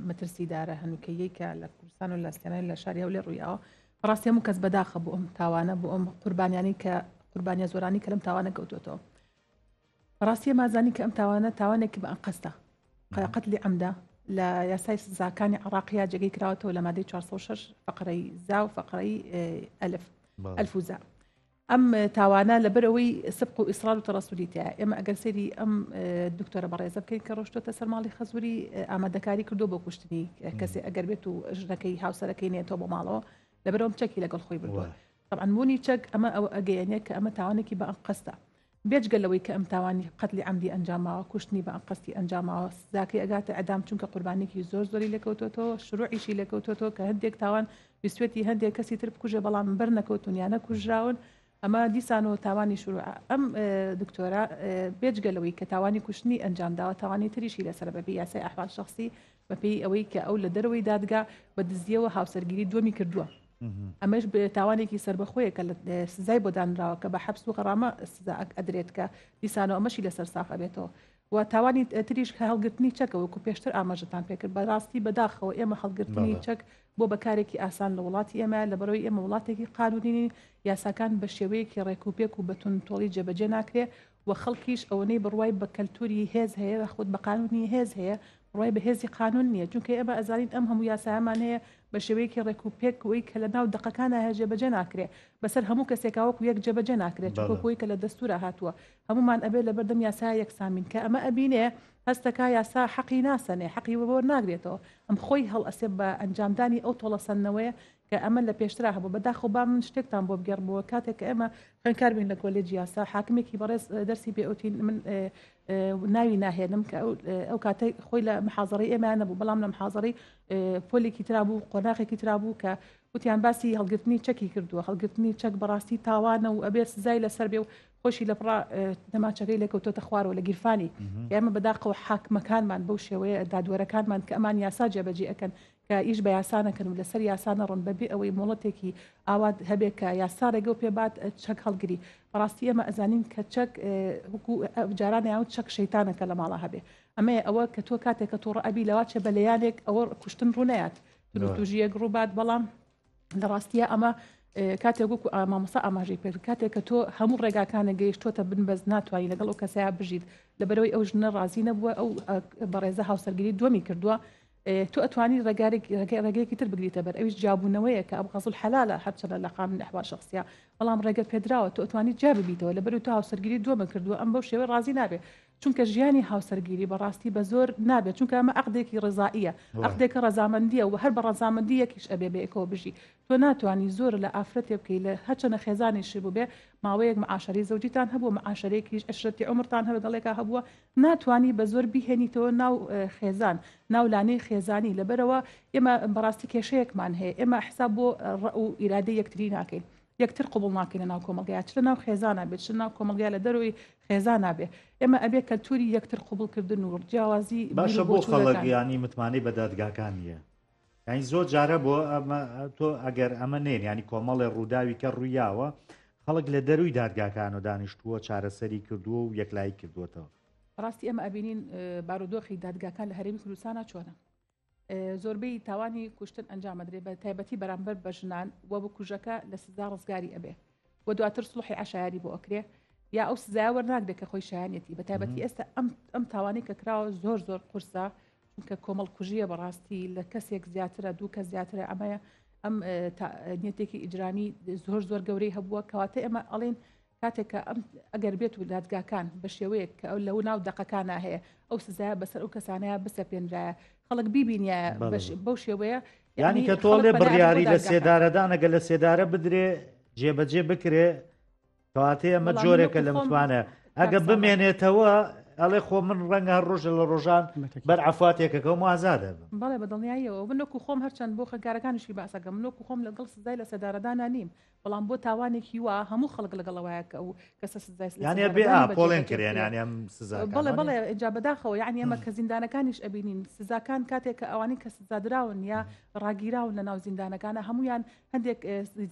مەترسیدارە هەنووکەیەی کە لە کوردستان و لە سلێمانی لە شاری هەولێر ڕوویاوە بەڕاستی هەموو کەس بەداخە بۆ ئەم تاوانە بۆ ئەم قوربانیانی کە قوربانیە زۆرانی کە لەم تاوانە کەوتوێتەوە بەڕاستی ئێمە زانین کە ئەم تاوانە تاوانێکی بە ئەنقەستە قەتلی عەمدە لە یاسای سزاکانی عراقیە جێگەی کراوەتەوە لە مادەی 406 فقرەی زا و فقرەی ئەلف ئەلف و زا ئەم تاوانە لەبەرەوەی سبق و ئیسرار و تەڕەسولی تایە ئێمە ئەگەر سەیری ئەم دکتۆرە بەڕێزە بکەین کە ڕۆشتۆتە سەر ماڵی خەزوری ئامادەکاری کردو بۆ کوشتنی کەسێ ئەگەر بێت و ژنەکەی هاوسەرەکەی نێتەوە بۆ ماڵەوە لەبەرەوەم چەکی لەگەڵ خۆی بردووە طبعا بوونی چەک ئەمە ئەوە ئەگەیەنێ کە ئەمە تاوانێکی بە ئەنقەستە بێجگە لەوەی کە ئەم تاوانی قەتلی عەمدی ئەنجاماوە، کوشتنی بە ئەنقەستی ئەنجاماوە، سزاکەی ئەگاتە ئیعدام چونکە قوربانیەکی زۆر زۆری لێکەوتۆتەوە، شروعیشی لێکەوتۆتەوە کە هەندێک تاوان ویستوێتی هەندێک کەسی تر بکوژێ بەڵام بەرنەکەوتون یا نەکوژراون، ئەمە دیسانەوە تاوانی شروعە. ئەم دکتۆرە بێجگە لەوەی کە تاوانی کوشتنی ئەنجامداوە تاوانی تریشی لەسەرە بەپێی یاسای ئەحوال شەخسی بەپێی ئەوەی کە ئەو لە دەرەوەی دادگا بە دزیەوە هاوسەرگیری دووەمی کردووە. ئەمەش تاوانێکی سەربەخۆیە کە سزای بۆ دانراوە کە بە حەبس و غەرامە سزا ئەدرێت کە دیسانەوە ئەمەشی لەسەر ساغ ئەبێتەوە و تاوانی تریش کە هەڵگرتنی چەکە وەکو پێشتر ئاماژەتان پێکرد بەڕاستی بەداخەوە ئێمە هەڵگرتنی چەک بۆ بەکارێکی ئاسان لە وڵاتی ئێمە لەبەرەوەی ئێمە وڵاتێکی قانونی یاساکان بە شێوەیەکی ڕێک و پێک و بە توندتۆڵی جێبەجێ ناکرێ و خەڵکیش ئەوەنەی بڕوای بە کەلتوری هێز هەیە یاخود بە قانونی هێز هەیە بڕوای بە هێزی قانون نییە چونکە ئێمە ئەزانین ئەم هەموو یاسایەمان هەیە بە شێوەیەکی ڕێک و پێک وەی کە لە ناو دەقەکانا هەیە جێبەجێ ناکرێ بەسەر هەموو کەسێکا وەکو یەک جێبەجێ ناکرێ چونکە وەکو وەی کە لە دەستورا هاتووە هەموومان ئەبێ لەبەردەم یاسایا یەکسان بین کە ئەمە ئەبینێ هەستەکا یاسا حەقی ناسەنێ حەقی وەرناگرێتەوە ئەم خۆی هەڵئەسێ بە ئەنجامدانی ئەو تۆڵەسەندنەوەیە کە ئەمە لە پێشترا هەبوو بەداخەوە با من شتێکتان بۆ بگێڕمەوە کاتێک کە ئێمە خوێندکار بووین لە کۆلێجی یاسا حاکمێکی بەڕێز دەرسی پێ ئەوتین من ناوی ناهێنم کە ئەو کاتەی خۆی لە محازڕەی ئێمە نەبوو بەڵام لە محازڕەی پۆلێکی ترا بوو قۆناغێکی ترا بوو کە وتیان باسی هەڵگرتنی چەکی کردووە هەڵگرتنی چەک بەڕاستی تاوانە و ئەبێ سزای لەسەر بێ و خۆشی لە پڕا دەمانچەکەی لێکەوتۆتە خوارەوە لە گیرفانی ئێمە بەداخەوە حاکمەکانمان بەو شێوەیە دادوەرەکانمان کە ئەمان یاسا جێبەجێ ئەکەن کە ئیش بە یاسا نەکەن و لەسەر یاسا نەڕۆن بەبێ ئەوەی مۆڵەتێکی ئاوات هەبێ کە یاسا ڕێگەو پێ بات چەک هەڵگری بەڕاستی ئێمە ئەزانین کە چەک وەکو جاران یان چەک شەیتانە کە لە ماڵا هەبێ ئەمەیە ئەوە کە تۆ کاتێک کە توڕە ئەبی لەواچێ بە لێیانێک ئەوە کوشتن ڕوونەیات توندوتوژییەک ڕووبات بەڵام لە ڕاستیە ئەمە کاتێک وەکو مامۆستا ئاماژەی پێ کاتێک کە تۆ هەموو ڕێگاکانە گەیشتۆتە بن بەس ناتوانانی لەگەڵ ئەو کەسەیە بژیت لەبەرەوەی ئەو ژنە ڕازی نەبووە ئەو بەڕێزە هاوسەرگیری دووەمی کردووە تۆ ئەتوانی ڕێگارێک ڕێگەیەکی تر بگریتە بەر ئەویش جیابوونەوەیە کە ئەبغض الحلالە هەرچەندە لە قانون ئەحوال شخصیە بەڵام ڕێگە پێدراوە تۆ ئەتوانی جیا ببیتەوە لەبەرئەوەی تۆ هاوسەرگیری دووەمە کردووە ئەم بەو شێوەیە ڕازی نابێ چونکە ژیانی هاوسەرگیری بەڕاستی بە زۆر نابێت چونکە ئەمە عەقدێکی ڕەزائیە عەقدێکە ڕەزامەندیە و هەر بە ڕەزامەندی یەکیش ئەبێ بەیەکەوە بژی تۆ ناتوانی زۆر لە ئافرەتێ بکەی لە هەرچەنە خێزانیشی بووبێ ماوەیەک معاشەرەی زەوجیتان هەبووە معاشەرەیەکیش عشرەتی عومرتان هەبێ گەڵێکا هەبووە ناتوانی بە زۆر بیهێنیتەوە ناو خێزان ناو لانەی خێزانی لەبەرەوە ئێمە بەڕاستی کێشەیەکمان هەیە ئێمە حساب بۆ ڕەئ و ئیرادەی یەکتری ناکەین یەکتر قبوڵ ناکەین لە ناو کۆمەڵگەیا چ لە ناو خێزانا بێت چ لە ناو کۆمەڵگا لە دەرەوەی خێزانا بێ ئێمە ئەبێ کەلتوری یەکتر قبوڵکردن و جیاوازی بیر باشە و بۆ خەڵک بۆچوونەکان یانی متمانەی بە دادگاکان نییە یانی زۆر جارە بۆ ئەمە تۆ ئەگەر ئەمە نێن ینی کۆمەڵێ ڕووداوی کە ڕوویاوە خەڵک لە دەروی دادگاکان و دانیشتووە چارەسەری کردووە و یەکلایی کردووەتەوە. بەڕاستی ئێمە ئەبینین بارودۆخی دادگاکان لە هەرێمی کوردستانە چۆنە. زۆربەی تاوانی کوشتن ئەنجام ئەدرێ بە تایبەتی بەرامبەر بە ژنان و بکوژەکە لە سزا ڕزگاری ئەبێ و دواتر سڵحی عشایری بۆ ئەکرێ یا ئەو سزای وەرناگرێت کە خۆی شایانەتی بە تایبەتی ئێستا ئەم ئەم تاوانی کە کراوە زۆر زۆر قورسە چونکە کۆمەڵ کوژیە بەڕاستی لە کەسێک زیاترە دوو کە زیاترە ئەمەیە ئەم نیەتێکی ئیجرامی زۆر زۆر گەورەی هەبووە کەواتە ئێمە ئەڵێن کاتێک کە ئەم ئەگەر بێت و دادگاکان بە شێوەیەک کە ئەو لەو ناو دەقەکانا هەیە ئەو سزایە بەسەر ئەو کەسانەیە بسەپێنرایە خەڵک بیبینیایە بەو شێوەیە یانی کە تۆ لێ بڕیاری لە سێدارەدان ئەگەر لە سێدارە بدرێ جێبەجێ بکرێ کەواتێ ئەمە جۆرێکە لە متمانە ئەگە بمێنێتەوە ئەڵێ خۆ من ڕەنگە هەر ڕۆژە لە ڕۆژان بەر عفاتێکەکەم ئازادە بم بەڵێ بە دڵنیاییەوە من وەکو خۆم هەرچەند بۆ خوێندکارەکانیشی باسەکەم من وەکو خۆم لەگەڵ سزای لە سێدارەدانا نیم بەڵام بۆ تاوانێکی وا هەموو خەڵک لەگەڵ ئەوەیە کە ئەو کەسە سزای یانە بێ پۆڵێن کرێن یانە ئەم سزا بەڵێ بەڵێ ئینجا بەداخەوە یعنی ئەمە کە زیندانەکانیش ئەبینین سزاکان کاتێک کە ئەوانەی کە سزادراون یا ڕاگیراون لە ناو زیندانەکانە هەمویان هەندێک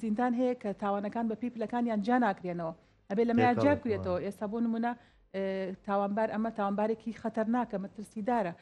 زیندان هەیە کە تاوانەکان بە پێی پلەکانیان جیا ناکرێنەوە ئەبێ لەمەیان جیا بکرێتەوە ئێستا بۆ نمونە تاوانبار ئەمە تاوانبارێکی خەتەرناکە مەترسیدارە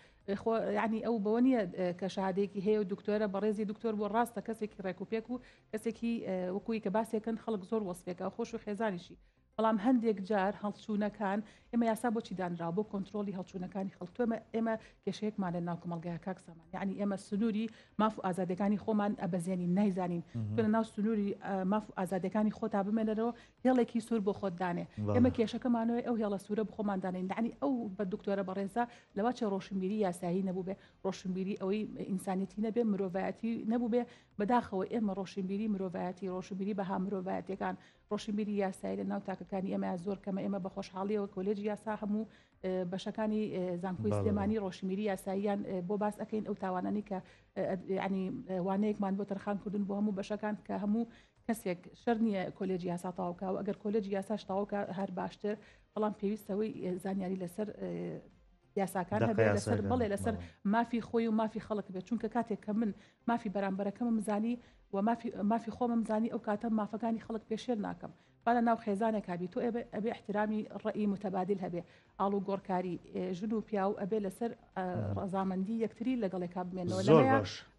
خۆ یعنی ئەو بەوە نییە کە شەهادەیەکی هەیە و دکتۆرە بەڕێزی دکتۆر بۆ ڕاستە کەسێکی ڕێکوپێک و کەسێکی وەکوی کە باسێکن خەڵک زۆر وەسفێکە خۆش و خێزانیشی بەڵام هەندێک جار هەڵچوونەکان ئێمە یاسا بۆچی دانراوە بۆ کۆنترۆڵی هەڵچوونەکانی خەڵک تۆ ئێمە کێشەیەکمان لە ناو کۆمەڵگای کاک سامان یعنی ئێمە سنووری ماف و ئازادەکانی خۆمان ئەبەزێنین نایزانین تۆ لە ناو سنووری ماف و ئازادەکانی خۆتا بمێنەرەوە هێڵێکی سوور بۆ خۆت دانێ ئێمە کێشەکەمانەوەی ئەو هێڵە سوورە بخۆمان دانێن یعنی ئەو بە دکتۆرە بەڕێزە لەوە چێ ڕۆشنبیری یاسایی نەبوو بێ ڕۆشنبیری ئەوەی ئینسانیەتی نەبێ مرۆڤایەتی نەبوو بێ بەداخەوە ئێمە ڕۆشنبیری مرۆڤایەتی ڕۆشنبیری بەها مرۆڤایەتەکان ڕۆشنبیری یاسایی لە ناو تاکەکانی ئێمە زۆر کەمە ئێمە بە خۆشحاڵیەوە کۆلێجی یاسا هەموو بەشەکانی زانکۆی سلێمانی ڕۆشنبیری یاساییان بۆ باس ئەەکەین ئەو تاوانانی کە ینی وانەیەکمان بۆ تەرخان کردن بۆ هەموو بەشەکان کە هەموو کەسێک شەر نییە کۆلێجی یاسا تەواوکە و ئەگەر کۆلێجی یاساش تەواوکە هەر باشتر بەڵام پێویستەوەی زانیاری لەسەر یاساکان هەبێت لەسەر بەڵێ لەسەر مافی خۆی و مافی خەڵک بێت چونکە کاتێک کە من مافی بەرامبەرەکەمم زانی و مافی مافی خۆمم زانی ئەو کاتە مافەکانی خەڵک پێشێل ناکەم با لە ناو خێزانێک هەبی تۆ ئەبێ احترامی ڕئی متبادل هەبێ ئاڵ و گۆڕکاری ژن و پیاو ئەبێ لەسەر ڕەزامەندی یەکتری لەگەڵێکا بمێنەوە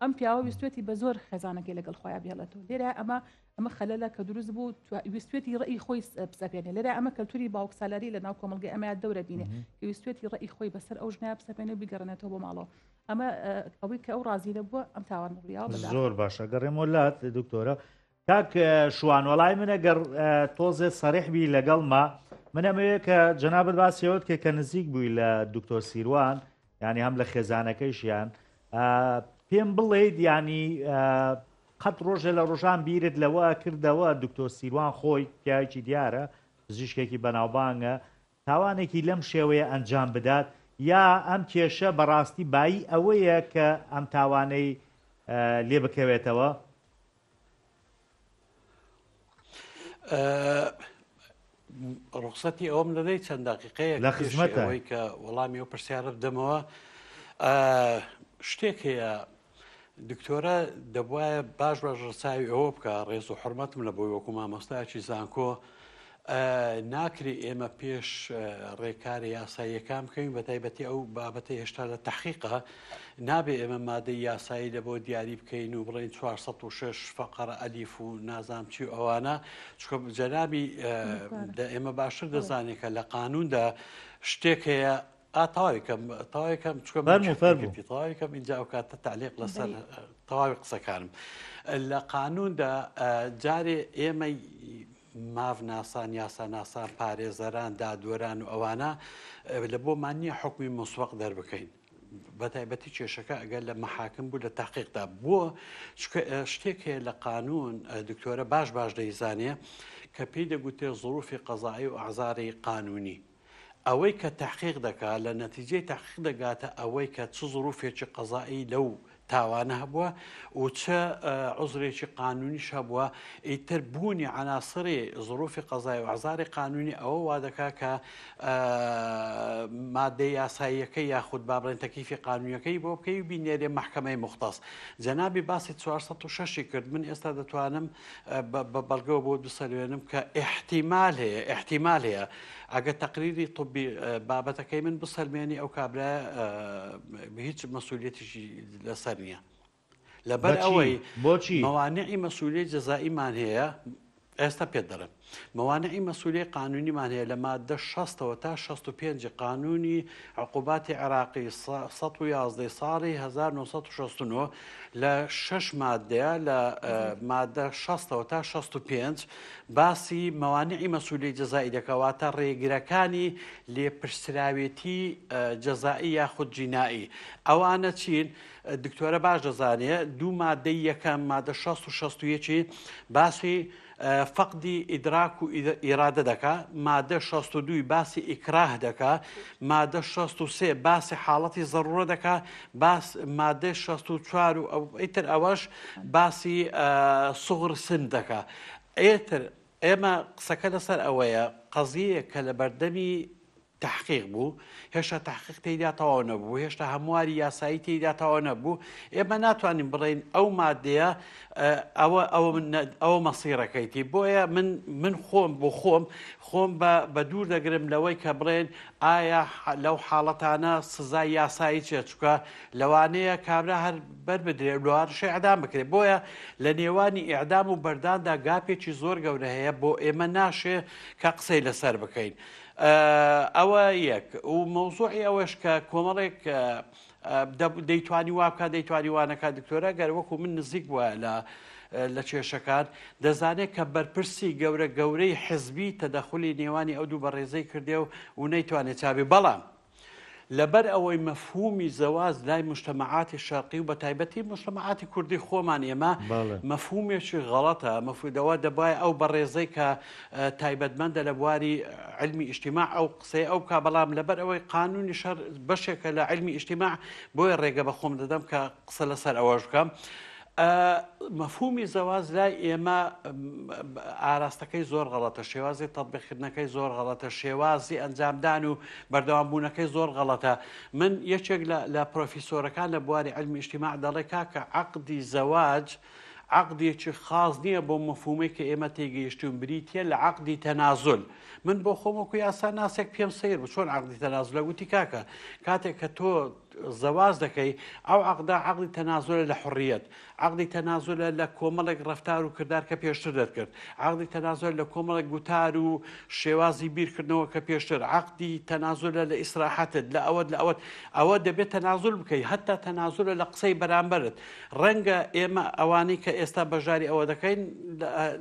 ئەم پیاوە ویستێتی بە زۆر خێزانەکەی لەگەڵ خۆیان بێڵێتەوە لێرە ئەمە ئەمە خەلەلە کە دروست بوو ویستێتی ڕئی خۆی بسەپێنێ لێرە ئەمە کەلتوری باوکسالاری لە ناو کۆمەڵگەی ئەمە دەورە بینێ کە ویستێتی ڕئی خۆی بەسەر ئەو ژنە بسەپێنێ و بیگەڕێنێتەوە بۆ ماڵەوە ئەمە ئەوەی کە ئەو ڕازی نەبووە ئەم تاوان ڕوویاوە زۆر باشە گەڕێمەوە لات دکتۆرە کاک شوان وەڵای من ئەگەر تۆزێ سەریح بی لەگەڵما من ئەمەوێ کە جەنابت باسیەوەت کە کە نزیک بووی لە دکتۆر سیروان ینی هەم لە خێزانەکەیشیان پێم بڵێیت ینی قەت ڕۆژێ لە ڕۆژان بیرت لەوە کردەوە دکتۆر سیروان خۆی پیاوێکی دیارە پزیشکێکی بەناوبانگە تاوانێکی لەم شێوەیە ئەنجام بدات یا ئەم کێشە بەڕاستی بایی ئەوەیە کە ئەم تاوانەی لێ بکەوێتەوە؟ ڕوخسەتی ئەوم لەدەی چەند دقیقەیە لە خزمەتەوەی کە وەڵامی ئەو پرسیارە بدەمەوە شتێک هەیە دکتۆرە دەبواە باش باش ڕچاوی ئەوە بکە ڕێز و حرمەتم لە بۆی وەکو مامۆستایکی زانکۆ ناکرێ ئێمە پێش ڕێکارە یاساییەکان بکەوین بەتایبەتی ئەو بابەتە هێشتا لە تەحقیقە نابێ ئێمە مادەی یاسایی لە بۆ دیاری بکەین و بڵێین 406 فەقەرە ئەلیف و نازام چی و ئەوانە چکە جەنابی لە ئێمە باشتر دەزانێت کە لە قانوندا شتێک هەیە ئا تەواوی کەم تەواوی کەم چکە فەرموو فەرموو تەواوی کەم اینجا ئەو کاتە تعلیق لەسەر تەواوی قسەکانم لە قانوندا جارێ ئێمە مافناسان، یاساناسان، پارێزەران، دادوەران و ئەوانە لە بۆمان نییە حوکمی موسبەق دەربکەین. بەتایبەتی کێشەکە ئەگەر لە مەحاکم بوو لە تەحقیقدا بووە چونکە شتێک هەیە لە قانون دکتۆرە باش باش دەیزانێ کە پێی دەگوترێ زروفی قەزایی و ئەعزاری قانونی. ئەوەی کە تەحقیق دەکا لە نەتیجەی تەحقیق دەگاتە ئەوەی کە چ زروفێکی قەزایی لەو تاوانە هەبووە و چ عوزرێکی قانونیش هەبووە، ئیتر بوونی عەناسری زروفی قەزایی و ئەعزاری قانونی ئەوە وا دەکا کە مادەی یاساییەکەی یاخود با بڵێن تەکیفی قانونیەکەی بۆ بکەی و بینێرێ مەحکەمەی موختەس. جەنابی باسی 406 ی کرد من ئێستا دەتوانم بە بەڵگەوە بۆت بسەلوێنم کە ئیحتیمال هەیە ئیحتیمال هەیە. ئەگە تەقریری طبی بابەتەکەی من بسەلمێنی ئەو کابرایە هیچ مەسولیەتیشی لەسەر نییە. لەبەر ئەوەی بۆچی مەوانعی مەسولیەی جەزائیمان هەیە ئێستا پێت دەڵێم مەوانعی مەسولیەی قانونیمان هەیە لە مادە 60ەوە تا 65 قانونی عقوباتی عێراقی 111 ساڵی 1969 لە شش مادەیە لە مادە 60ەوە تا 65 باسی مەوانعی مەسولیەی جەزائی دەکا واتە ڕێگرەکانی لێپرسراوێتی جەزائی یاخود جینائی ئەوانە چین؟ دکتۆرە باش دەزانێ دوو مادەی یەکەم مادە 60 و 61 باسی فەقدی ئیدراک و ئیرادە دەکا مادە 62 باسی ئیکراه دەکا مادە 63 باسی حاڵەتی زەڕورە دەکا باس مادەی 64 و ئیتر ئەوەش باسی سغر سن دەکا ئێتر ئێمە قسەکە لەسەر ئەوەیە قەزیەیەک کە لە بەردەمی تەحقیق بوو، هێشتا تەحقیق تێیدا تەواو نەبوو، هێشتا هەمواری یاسایی تێیدا تەواو نەبوو، ئێمە ناتوانین بڵێین ئەو مادەیە ئەوە ئەوە ئەوە مەسیرەکەیتی، بۆیە من من خۆم بۆ خۆم خۆم بە بە دوور دەگرم لەوەی کە بڵێن ئایا لەو حاڵەتانە سزای یاسایی چیە، چونکە لەوانەیە کابرا هەر بەر بدرێ لەوانەشە ئیعدام بکرێ، بۆیە لە نێوانی ئیعدام و بەرداندا گاپێکی زۆر گەورە هەیە، بۆ ئێمە ناشێ کە قسەی لەسەر بکەین. ئەوە یەک و مەوزوعی ئەوەش کە کۆمەڵێک دەیتوانی وا بکات دەیتوانی وا نەکات دکتۆرە گەر وەکو من نزیک بووە لە لە کێشەکان دەزانێت کە بەرپرسی گەورە گەورەی حزبی تەدەخلی نێوانی ئەو دوو بەڕێزەی کردێ و و نەیتوانێت چابێ بەڵام لەبەر ئەوەی مەفهومی زەواج لای موجتەمەعاتی شەرقی و بەتایبەتی موجتەمەعاتی کوردی خۆمان ئێمە مەفهومێکی غەڵەتە مەفهودەوە دەبایە ئەو بەڕێزەی کە تایبەتمەندە لە بواری علمی ئیجتیماع ئەو قسەی ئەو بکا بەڵام لەبەر ئەوەی قانونی شەر بەشێکە لە علمی ئیجتیماع بۆیە ڕێگە بە خۆم دەدەم کە قسە لەسەر ئەوەش بکەم. مەفهومی زەواج لای ئێمە ئاراستەکەی زۆر غەڵەتە، شێوازی تەتبیقکردنەکەی زۆر غەڵەتە، شێوازی ئەنجامدان و بەردەوامبوونەکەی زۆر غەڵەتە. من یەکێک لە پرۆفیسۆرەکان لە بواری عیلمی ئیجتیماع دەڵێ کاکە عەقدی زەواج عەقدێکی خاص نییە بۆ مەفهومەی کە ئێمە تێگەیشتوون بریتییە لە عەقدی تەنازول. من بۆ خۆم وەکو یاساناسێک پێم سەیر بوو چۆن عەقدی تەنازولە وتی کاکە کاتێک کە تۆ زەواج دەکەی ئەو عەقدە عەقدی تەنازولە لە حوڕیەت، عەقدی تەنازولە لە کۆمەڵێک ڕەفتار و کردار کە پێشتر دەتکرد، عەقدی تەنازولە لە کۆمەڵێک گوتار و شێوازی بیرکردنەوە کە پێشتر، عەقدی تەنازولە لە ئیسراحەتت، لە ئەوەت لە ئەوەت، ئەوە دەبێت تەنازول بکەی، هەتا تەنازولە لە قسەی بەرامبەرت. ڕەنگە ئێمە ئەوانەی کە ئێستا بەشداری ئەوە دەکەین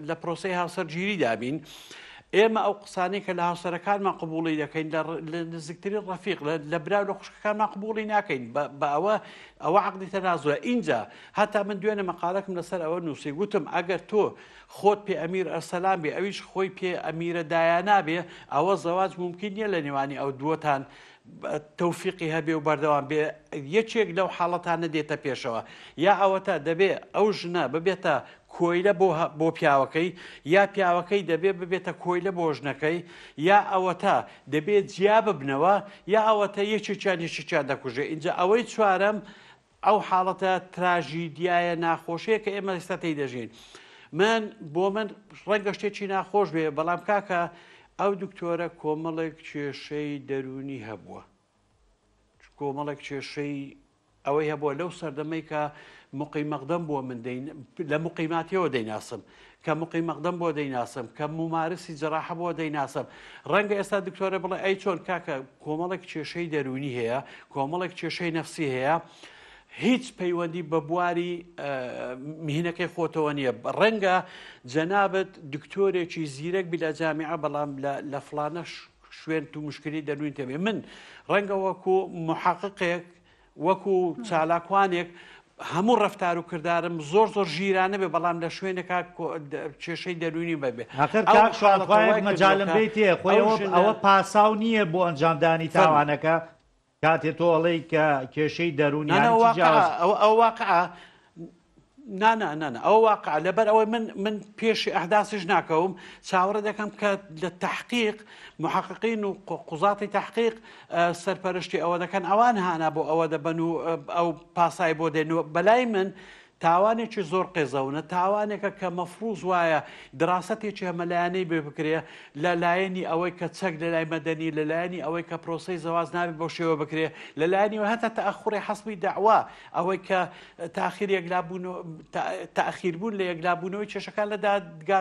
لە پرۆسەی هاوسەرگیریدا بین، ئێمە ئەو قسانەی کە لە هاوسەرەکانمان قبوڵی دەکەین لە نزیکترین ڕەفیق لە برا و لە خوشکەکانمان قبوڵی ناکەین بە ئەوە ئەوە عەقدی تەنازولە ئینجا هەتا من دوێنێ مەقالەکم لەسەر ئەوە نووسی گوتم ئەگەر تۆ خۆت پێ ئەمیر ئەرسەلان بێ ئەویش خۆی پێ ئەمیرە دایانا بێ ئەوە زەواج مومکین نییە لە نێوانی ئەو دووەتان تەوفیقی هەبێ و بەردەوام بێ یەکێک لەو حاڵەتانە دێتە پێشەوە یا ئەوەتا دەبێ ئەو ژنە ببێتە کۆیلە بۆ بۆ پیاوەکەی یا پیاوەکەی دەبێ ببێتە کۆیلە بۆ ژنەکەی یا ئەوەتا دەبێ جیا ببنەوە یا ئەوەتە یەکێکیان یەکێکیان دەکوژێ ئینجا ئەوەی چوارەم ئەو حاڵەتە تراژیدیایە ناخۆشەیە کە ئێمە ئێستا تێی دەژین من بۆ من ڕەنگە شتێکی ناخۆش بێ بەڵام کاکە ئەو دکتۆرە کۆمەڵێک کێشەی دەروونی هەبووە کۆمەڵێک کێشەی ئەوەی هەبووە لەو سەردەمەی کە مقیم مەقدەم بووە من دەین لە مقیماتیەوە دەیناسم کە مقیم مەقدەم بۆ دەیناسم کە ممارسی جەراحە بۆ دەیناسم ڕەنگە ئێستا دکتۆرە بڵێ ئەی چۆن کاکە کۆمەڵێک کێشەی دەروونی هەیە کۆمەڵێک کێشەی نەفسی هەیە هیچ پەیوەندی بە بواری میهنەکەی خۆتەوە نییە ڕەنگە جەنابەت دکتۆرێکی زیرەک بی لە جامیعە بەڵام لە فلانە شوێن تو مشکلی دەروین تێبێ من ڕەنگە وەکو محققێک وەکو چالاکوانێک هەموو ڕەفتار و کردارم زۆر زۆر ژیرانە بێ بەڵام لە شوێنێکا کێشەی دەروونی بەبێ ئاخر کاک شوان خوایە مەجالم بێتێ خۆی ئەوە پاساو نییە بۆ ئەنجامدانی تاوانەکە کاتێ تۆ ئەڵێی کە کێشەی دەروونی یانی چی جیاواز؟ ئەوە واقعە نا نا نا نا ئەوە واقع لەبەر ئەوەی من من پێشی ئەحداسیش ناکەوم چاوەڕێ دەکەم کە لە تحقیق محققین و قوزاتی تحقیق سەرپەرشتی ئەوە دەکەن ئەوان هانا بۆ ئەوە دەبەن و ئەو پاسای بۆ دێن و بەلای من. تاوانێکی زۆر قێزەونە، تاوانێکە کە مەفروز وایە دراسەتێکی هەمەلایەنەی بێ بکرێ لە لایەنی ئەوەی کە چەک لە لای مەدەنی، لە لایەنی ئەوەی کە پرۆسەی زەواج نابێ بەو شێوە بکرێ، لە لایەنی ئەوەی هەتا تەئەخوری حەسمی دەعوا، ئەوەی کە تاخیر یەکلابوون تاخیر بوون لە یەکلابوونەوەی کێشەکان لە دادگا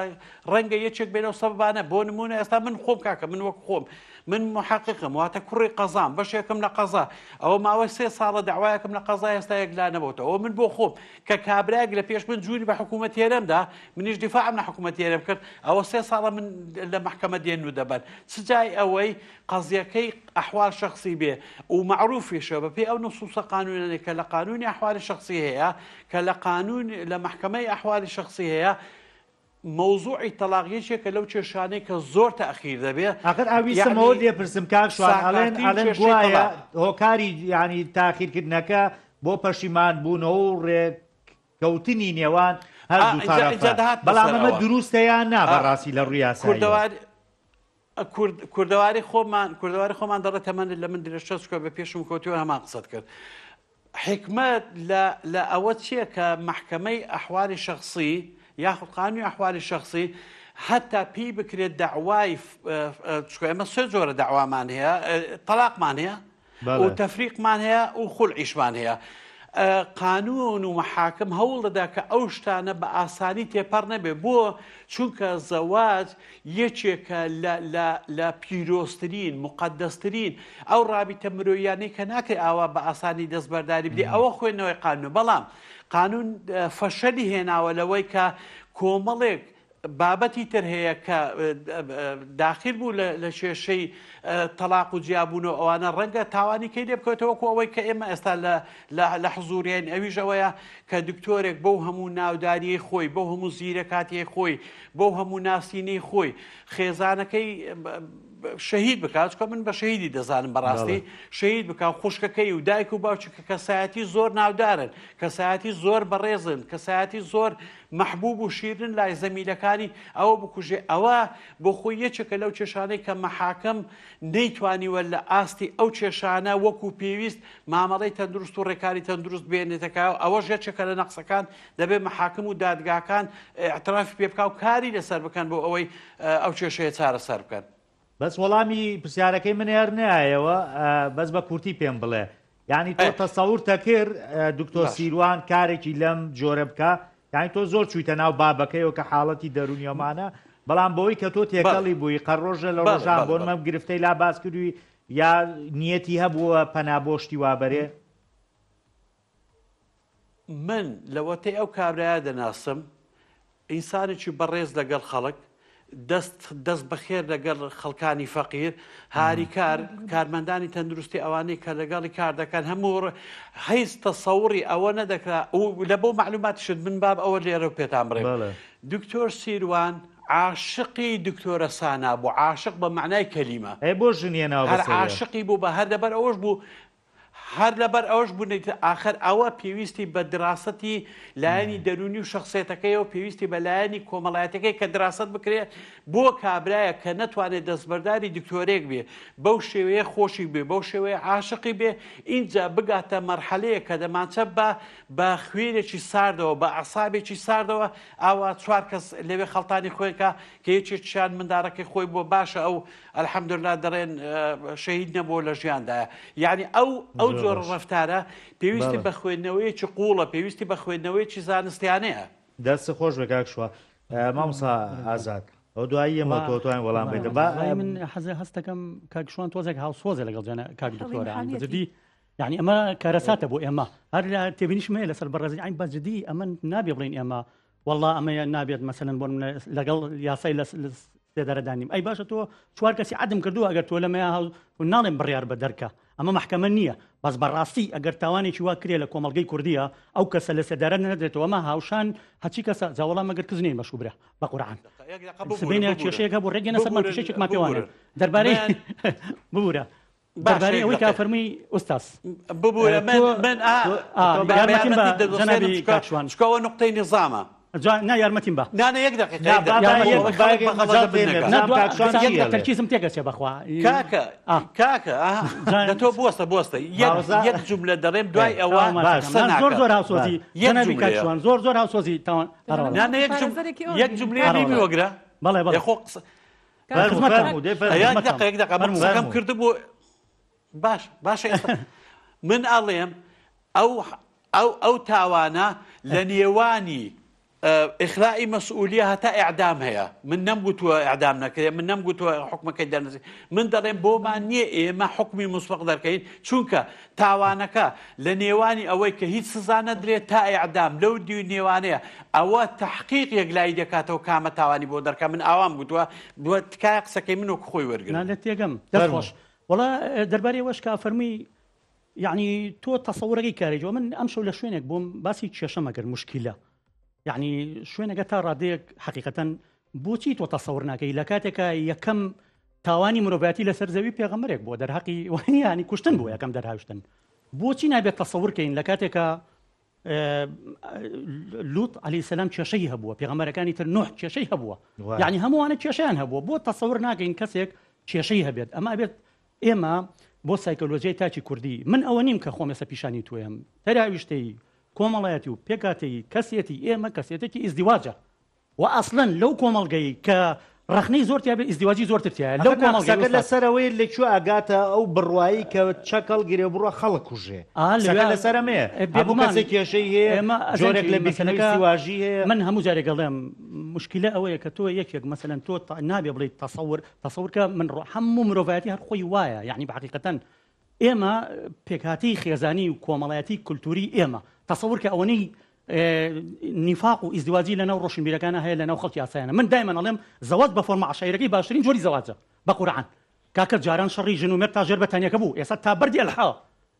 ڕەنگە یەکێک بێ لەو سەبەبانە. بۆ نموونە ئێستا من خۆم کاکە من وەک خۆم من موحەقیقم واتە کوڕی قەزام بەشێکم لە قەزا ئەوە ماوەی سێ ساڵە داوایەکم لە قەزا ئێستا یەکلا نەبووتەوە ئەوە من بۆ خۆم کە کابرایەک لە پێش من جووری بە حکوومەت هێرەمدا منیش دیفاعم لە حکوومەت هێرم کرد ئەوە سێ ساڵە من لە مەحکەمە دێن و دەبەن چ جای ئەوەی قەزیەکەی ئەحوال شخصی بێ و مەعروفیشە بە پێی ئەو نصوصە قانونانەی کە لە قانونی ئەحوالی شخصی هەیە کە لە قانون لە مەحکەمەی ئەحوالی شخصی هەیە مەوزوعی تەڵاق یەکێکە لەو کێشانەی کە زۆر تەئخیر دەبێ. ئاخر ئەویستم ئەوە یەعنی لێ پرسم کاک شوان ئەڵێن ساکارترین ئەڵێن کێشەی گوایە تەڵاق. هۆکاری یانی تاخیر کردنەکە بۆ پەشیمان بوونەوە و ڕێک کەوتنی نێوان ئا هەردوو ئینجا ئینجا تەڕەفە دەهاتمە بەڵام سەر ئەمە ئەوە. دروستە یان نا ئا بەڕاستی لە ڕووی یاساییەوە؟ کوردەواری کورد کوردەواری خۆمان کوردەواری خۆمان دەڵێ تەمەنت لە من درێژترە چونکە بە پێشم کەوتووە هەمان قسەت کرد. حیکمەت لە لە ئەوە چیە کە مەحکەمەی ئەحوالی شەخسی یاخود قانونی ئەحوالی شەخسی هەتا پێی بکرێت دەعوای چونکە ئێمە سێ جۆرە دەعوامان هەیە تەلاقمان هەیە و تەفریقمان هەیە و خولعیشمان هەیە. قانون و مەحاکم هەوڵ دەدا کە ئەو شتانە بە ئاسانی تێپەڕ نەبێ بۆ چونکە زەواج یەکێکە لە لە لە پیرۆزترین، موقەدەسترین ئەو ڕابیتە مرۆییانەی کە ناکرێ ئاوا بە ئاسانی دەستبەرداری بدەی، ئەوە خوێندنەوەی قانوونە، بەڵام قانوون فەشەلی هێناوە لەوەی کە کۆمەڵێک بابەتی تر هەیە کە داخیل بوو لە کێشەی تەڵاق و جیابوونەوە ئەوانە ڕەنگە تاوانی کەی لێ بکەوێتەوە وەکو ئەوەی کە ئێمە ئێستا لە لە حزوریین ئەویش ئەوەیە کە دکتۆرێک بەو هەموو ناوداریەی خۆی، بەو هەموو زیرەکاتیەی خۆی، بەو هەموو ناسینەی خۆی، خێزانەکەی شەهید بکات، چونکە من بە شەهیدی دەزانم بەڕاستی، شەهید بکا و خوشکەکەی و دایک و باوکی کە کەسایەتی زۆر ناودارن، کەسایەتی زۆر بەڕێزن، کەسایەتی زۆر مەحبوب و شیرنن لای زەمیلەکانی، ئەوە بکوژێ، ئەوە بۆ خۆی یەکێکە لەو کێشانەی کە مەحاکم نەیتوانیوە لە ئاستی ئەو کێشانە وەکو پێویست مامەڵەی تەندروست و ڕێکاری تەندروست بێنێتە کایەوە، ئەوەش یەکێکە لە نەقسەکان، دەبێت مەحاکم و دادگاکان ئیعترافی پێ بکا و کاری لەسەر بکەن بۆ ئەوەی ئەو کێشەیە چارەسەر بکەن. بەس وەڵامی پرسیارەکەی من هەر نایەوە بەس بە کورتی پێم بڵێ یعنی تۆ تەسەور دەکرد دکتۆر سیروان کارێکی لەم جۆرە بکە یعنی تۆ زۆر چوویتە ناو بابەکەیەوە کە حاڵەتی دەرونیەمانە بەڵام بۆی کە تۆ تێکەڵی بووی قە ڕۆژە لە ڕۆژان بۆن مەم گرفتەی لا باس کردووی یا نیەتی هەبووە پەنا بۆ شتی وا بەرێ؟ من لەوەتەی ئەو کابرایە دەناسم ئینسانێکی بەڕێز لەگەڵ خەڵک دەست دەست بەخێر لەگەڵ خەڵکانی فەقیر هاریکار کارمەندانی تەندروستی ئەوانەی کە لەگەڵی کار دەکەن هەموو هیچ تەسەوڕی ئەوە نەدەکرا و لە بۆ معلوماتیشت من باب ئەوە لێرە پێتان بڵێم دکتۆر سیروان عاشقی دکتۆرە سانا بوو عاشق بە مەعنای کەلیمە. ئەی بۆ ژن هێناوە هەر بەسەریا؟ عاشقی بوو بە هەر لەبەر ئەوەش بوو هەر لەبەر ئەوەش بوو نەیت ئاخر ئەوە پێویستی بە دراسەتی لایەنی دەروونی و شەخسیەتەکەیەوە پێویستی بە لایەنی کۆمەڵایەتەکەی کە دراسەت بکرێ بۆ کابرایە کە نەتوانێت دەستبەرداری دکتۆرێک بێ بەو شێوەیە خۆشی بێ بەو شێوەیە عاشقی بێ ئینجا بگاتە مەرحەلەیەک کە دەمانچە بە بە خوێنێکی ساردەوە بە ئەعسابێکی ساردەوە ئاوا چوار کەس لەوێ خەڵتانی خوێن کا کە یەکێکیان مندارەکەی خۆی بووە باشە ئەو الحمدللە دەڵێن شەهید نەبووە لە ژیاندایە یعنی ئەو ئەو جۆرە ڕەفتارە پێویستی بە خوێندنەوەیەکی قووڵە پێویستی بە خوێندنەوەیەکی زانستیانەیە. دەست خۆش بێ کاک شوان. مامۆستا ئازاد ئەو دوایی ئێمە تۆ توانین وەڵام بیتە با من حەزە هەستەکەم کاک شوان تۆزێک هاوسۆزە لەگەڵ جەنە کاک دکتۆرە بەجدی یعنی ئەمە کارەساتە بۆ ئێمە هەر لە تێبینیشم هەیە لەسەر بەڕێزی عین بە جدی ئەمە نابێ بڵین ئێمە والله ئەمەیە نابێت مەسەلەن بۆ لەگەڵ یاسای لە سێدارەدانیم ئەی باشە تۆ چوار کەسی عدم کردووە ئەگەر تۆ لەمەیا هاو ناڵێم بڕیار بە دەرکە ئەمە محکمە نییە بەس بەڕاستی ئەگەر تاوانێکی وا کرێ لە کۆمەڵگەی کوردیە ئەو کەسە لە سێدارە نەدرێتەوە ئەمە هاوشان هەچی کەسە جاوەڵام مەگەر کز نین بەشوو برا بە قورعان سبەینێ کێشەیەک هەبوو ڕێگەنە سەرمان کێشەیەکمان پێوانێ دەربارەی ببورە دەربارەی ئەوەی کە فەرمووی ئوستاز ببورە من من یارمەتیم بە جەنابی کاک شوان چکەوە نقطەی نیزامە. جا نا یارمەتیم بە. نا نا یەک دەقیقە نا یەک با دەقیقە با خۆ یەک ئەوەی با خەڵک یەک بە غەڵەت مەجال دەبن پێ نەکا. نا بزانم دوا کاک شوان قسە چی یەک ئەڵێ. تەرکیزم تێک ئەچێ بەخوا. کاکە ئا. کاکە ئا جا دە تۆ بوەستە بوەستە یەک مامۆستا یەک جوملە دەڵێم دوای ئێ ئەوە تەواو باش ماچەکەم. قسە نا زۆر ناکەم. زۆر هاوسۆزی یەک جەنابی کاک جوملەیە. شوان زۆر زۆر هاوسۆزی تاوان ئەرەوەڵا. نا نا یەک جوم پارێزەرێکی ئەوە یەک بینی. جوملەیە ئەرەوەڵا. لێی وەگرە. بەڵێ ئێ بەڵێ. خۆ قسە کاک فەرموو خزمەتتان. فەرموو دەی ئە فەرموو. یەک خزمەتتان. دەقە یەک دەقە من فەرموو. قسەکەم فەرموو. کردبوو باش باشە ئێستا من ئەڵێم ئەو ئەو ئەو تاوانە لە نێوانی ئیخلائی مەسئولیە هەتا ئیعدام هەیە من نەمگوتووە ئیعدام نەکرێ من نەمگوتووە حوکمەکەی دەرنەچێ من دەڵێم بۆمان نییە ئێمە حوکمی موسبەق دەرکەین چونکە تاوانەکە لە نێوانی ئەوەی کە هیچ سزا نەدرێت تا ئیعدام لەو دیو نێوانەیە ئەوە تەحقیق یەکلایی دەکاتەوە کامە تاوانی بۆ دەرکا من ئاوام گوتووە دووە تکایە قسەکەی من وەک خۆی وەرگرن. نا لێت تێگەم دەست خۆش وەڵا دەربارەی ئەوەش کە ئەفەرمووی یعنی تۆ تەسەورەکەی کارێکی من ئەمشەو لە شوێنێک بووم باسی کێشەمە کرد مشکلە یعنی شوێنەکە تا ڕادەیەک حقیقەتەن بۆچی تۆ تەسەور ناکەی لە کاتێکە یەکەم تاوانی مرۆڤاتی لەسەر زەوی پێغەمبەرێک بووە دەرهەقی وانیانی کوشتن بوو یەکەم دەرهاوشتن بۆچی نابێت تەسەورکەین لە کاتێکە لوط علی سلام کێشەی هەبووە پێغەمبەرەکانی تر نوح کێشەی هەبووە یعنی هەمووانە کێشیان هەبووە بۆ تەسەور ناکەین کەسێک کێشەی هەبێت ئەمە بێت ئێمە بۆ سایکۆلۆژیای تاکی کوردی، من ئەوە نیم کە خۆم ئێستا پیشانی تۆیەم، تەراویشتەیی، کۆمەڵایەتی و پێکهاتەیی کەسێتی ئێمە کەسێتێکی ئیزدیواجە و ئەسڵەن لەو کۆمەڵگەی کە ڕەخنەی زۆر تیا بێ ئیزدیواجی زۆرتر تیایە لەو ئەخر نا کۆمەڵگەی قسەکە ئوستاد. لەسەر ئەوەیە لە کوێ ئەگاتە ئەو بڕوایەی کە چەک هەڵگرێ و بڕوا خەڵک کوژێ. ئا قسەکە لەوێ لەسەر ئەمەیە. ئێ هەموو بێگومان کەسێک کێشەی هەیە، ئێمە ئەزانی جۆرێک چی لە بیرکردنەوەی مەسەلەکە ئیزدیواجی هەیە. من هەموو جارێک ئەڵێم موشکیلە ئەوەیە کە تۆ یەکێک مەسەلەن تۆ نابێ بڵێی تەسەور تەسەور کە من ڕۆ هەموو مرۆڤایەتی هەر خۆی وایە یعنی بە حەقیقەتەن ئێمە پێکهاتەی خێزانی و کۆمەڵایەتی کولتوری ئێمە تەسەور کە ئەوەنەی نیفاق و ئیزدواجی لەناو ڕۆشنبیرەکانە هەیە لەناو خەڵکی ئاسایانە من دایمەن ئەڵێم زەواج بە فۆرمە عەشایرەکەی باشترین جۆری زەواجە بە قورعان کاکە جاران شەڕی ژن و مێرد تا ژێر بەتانیەکە بوو ئێستا تا بەردی ئەلحا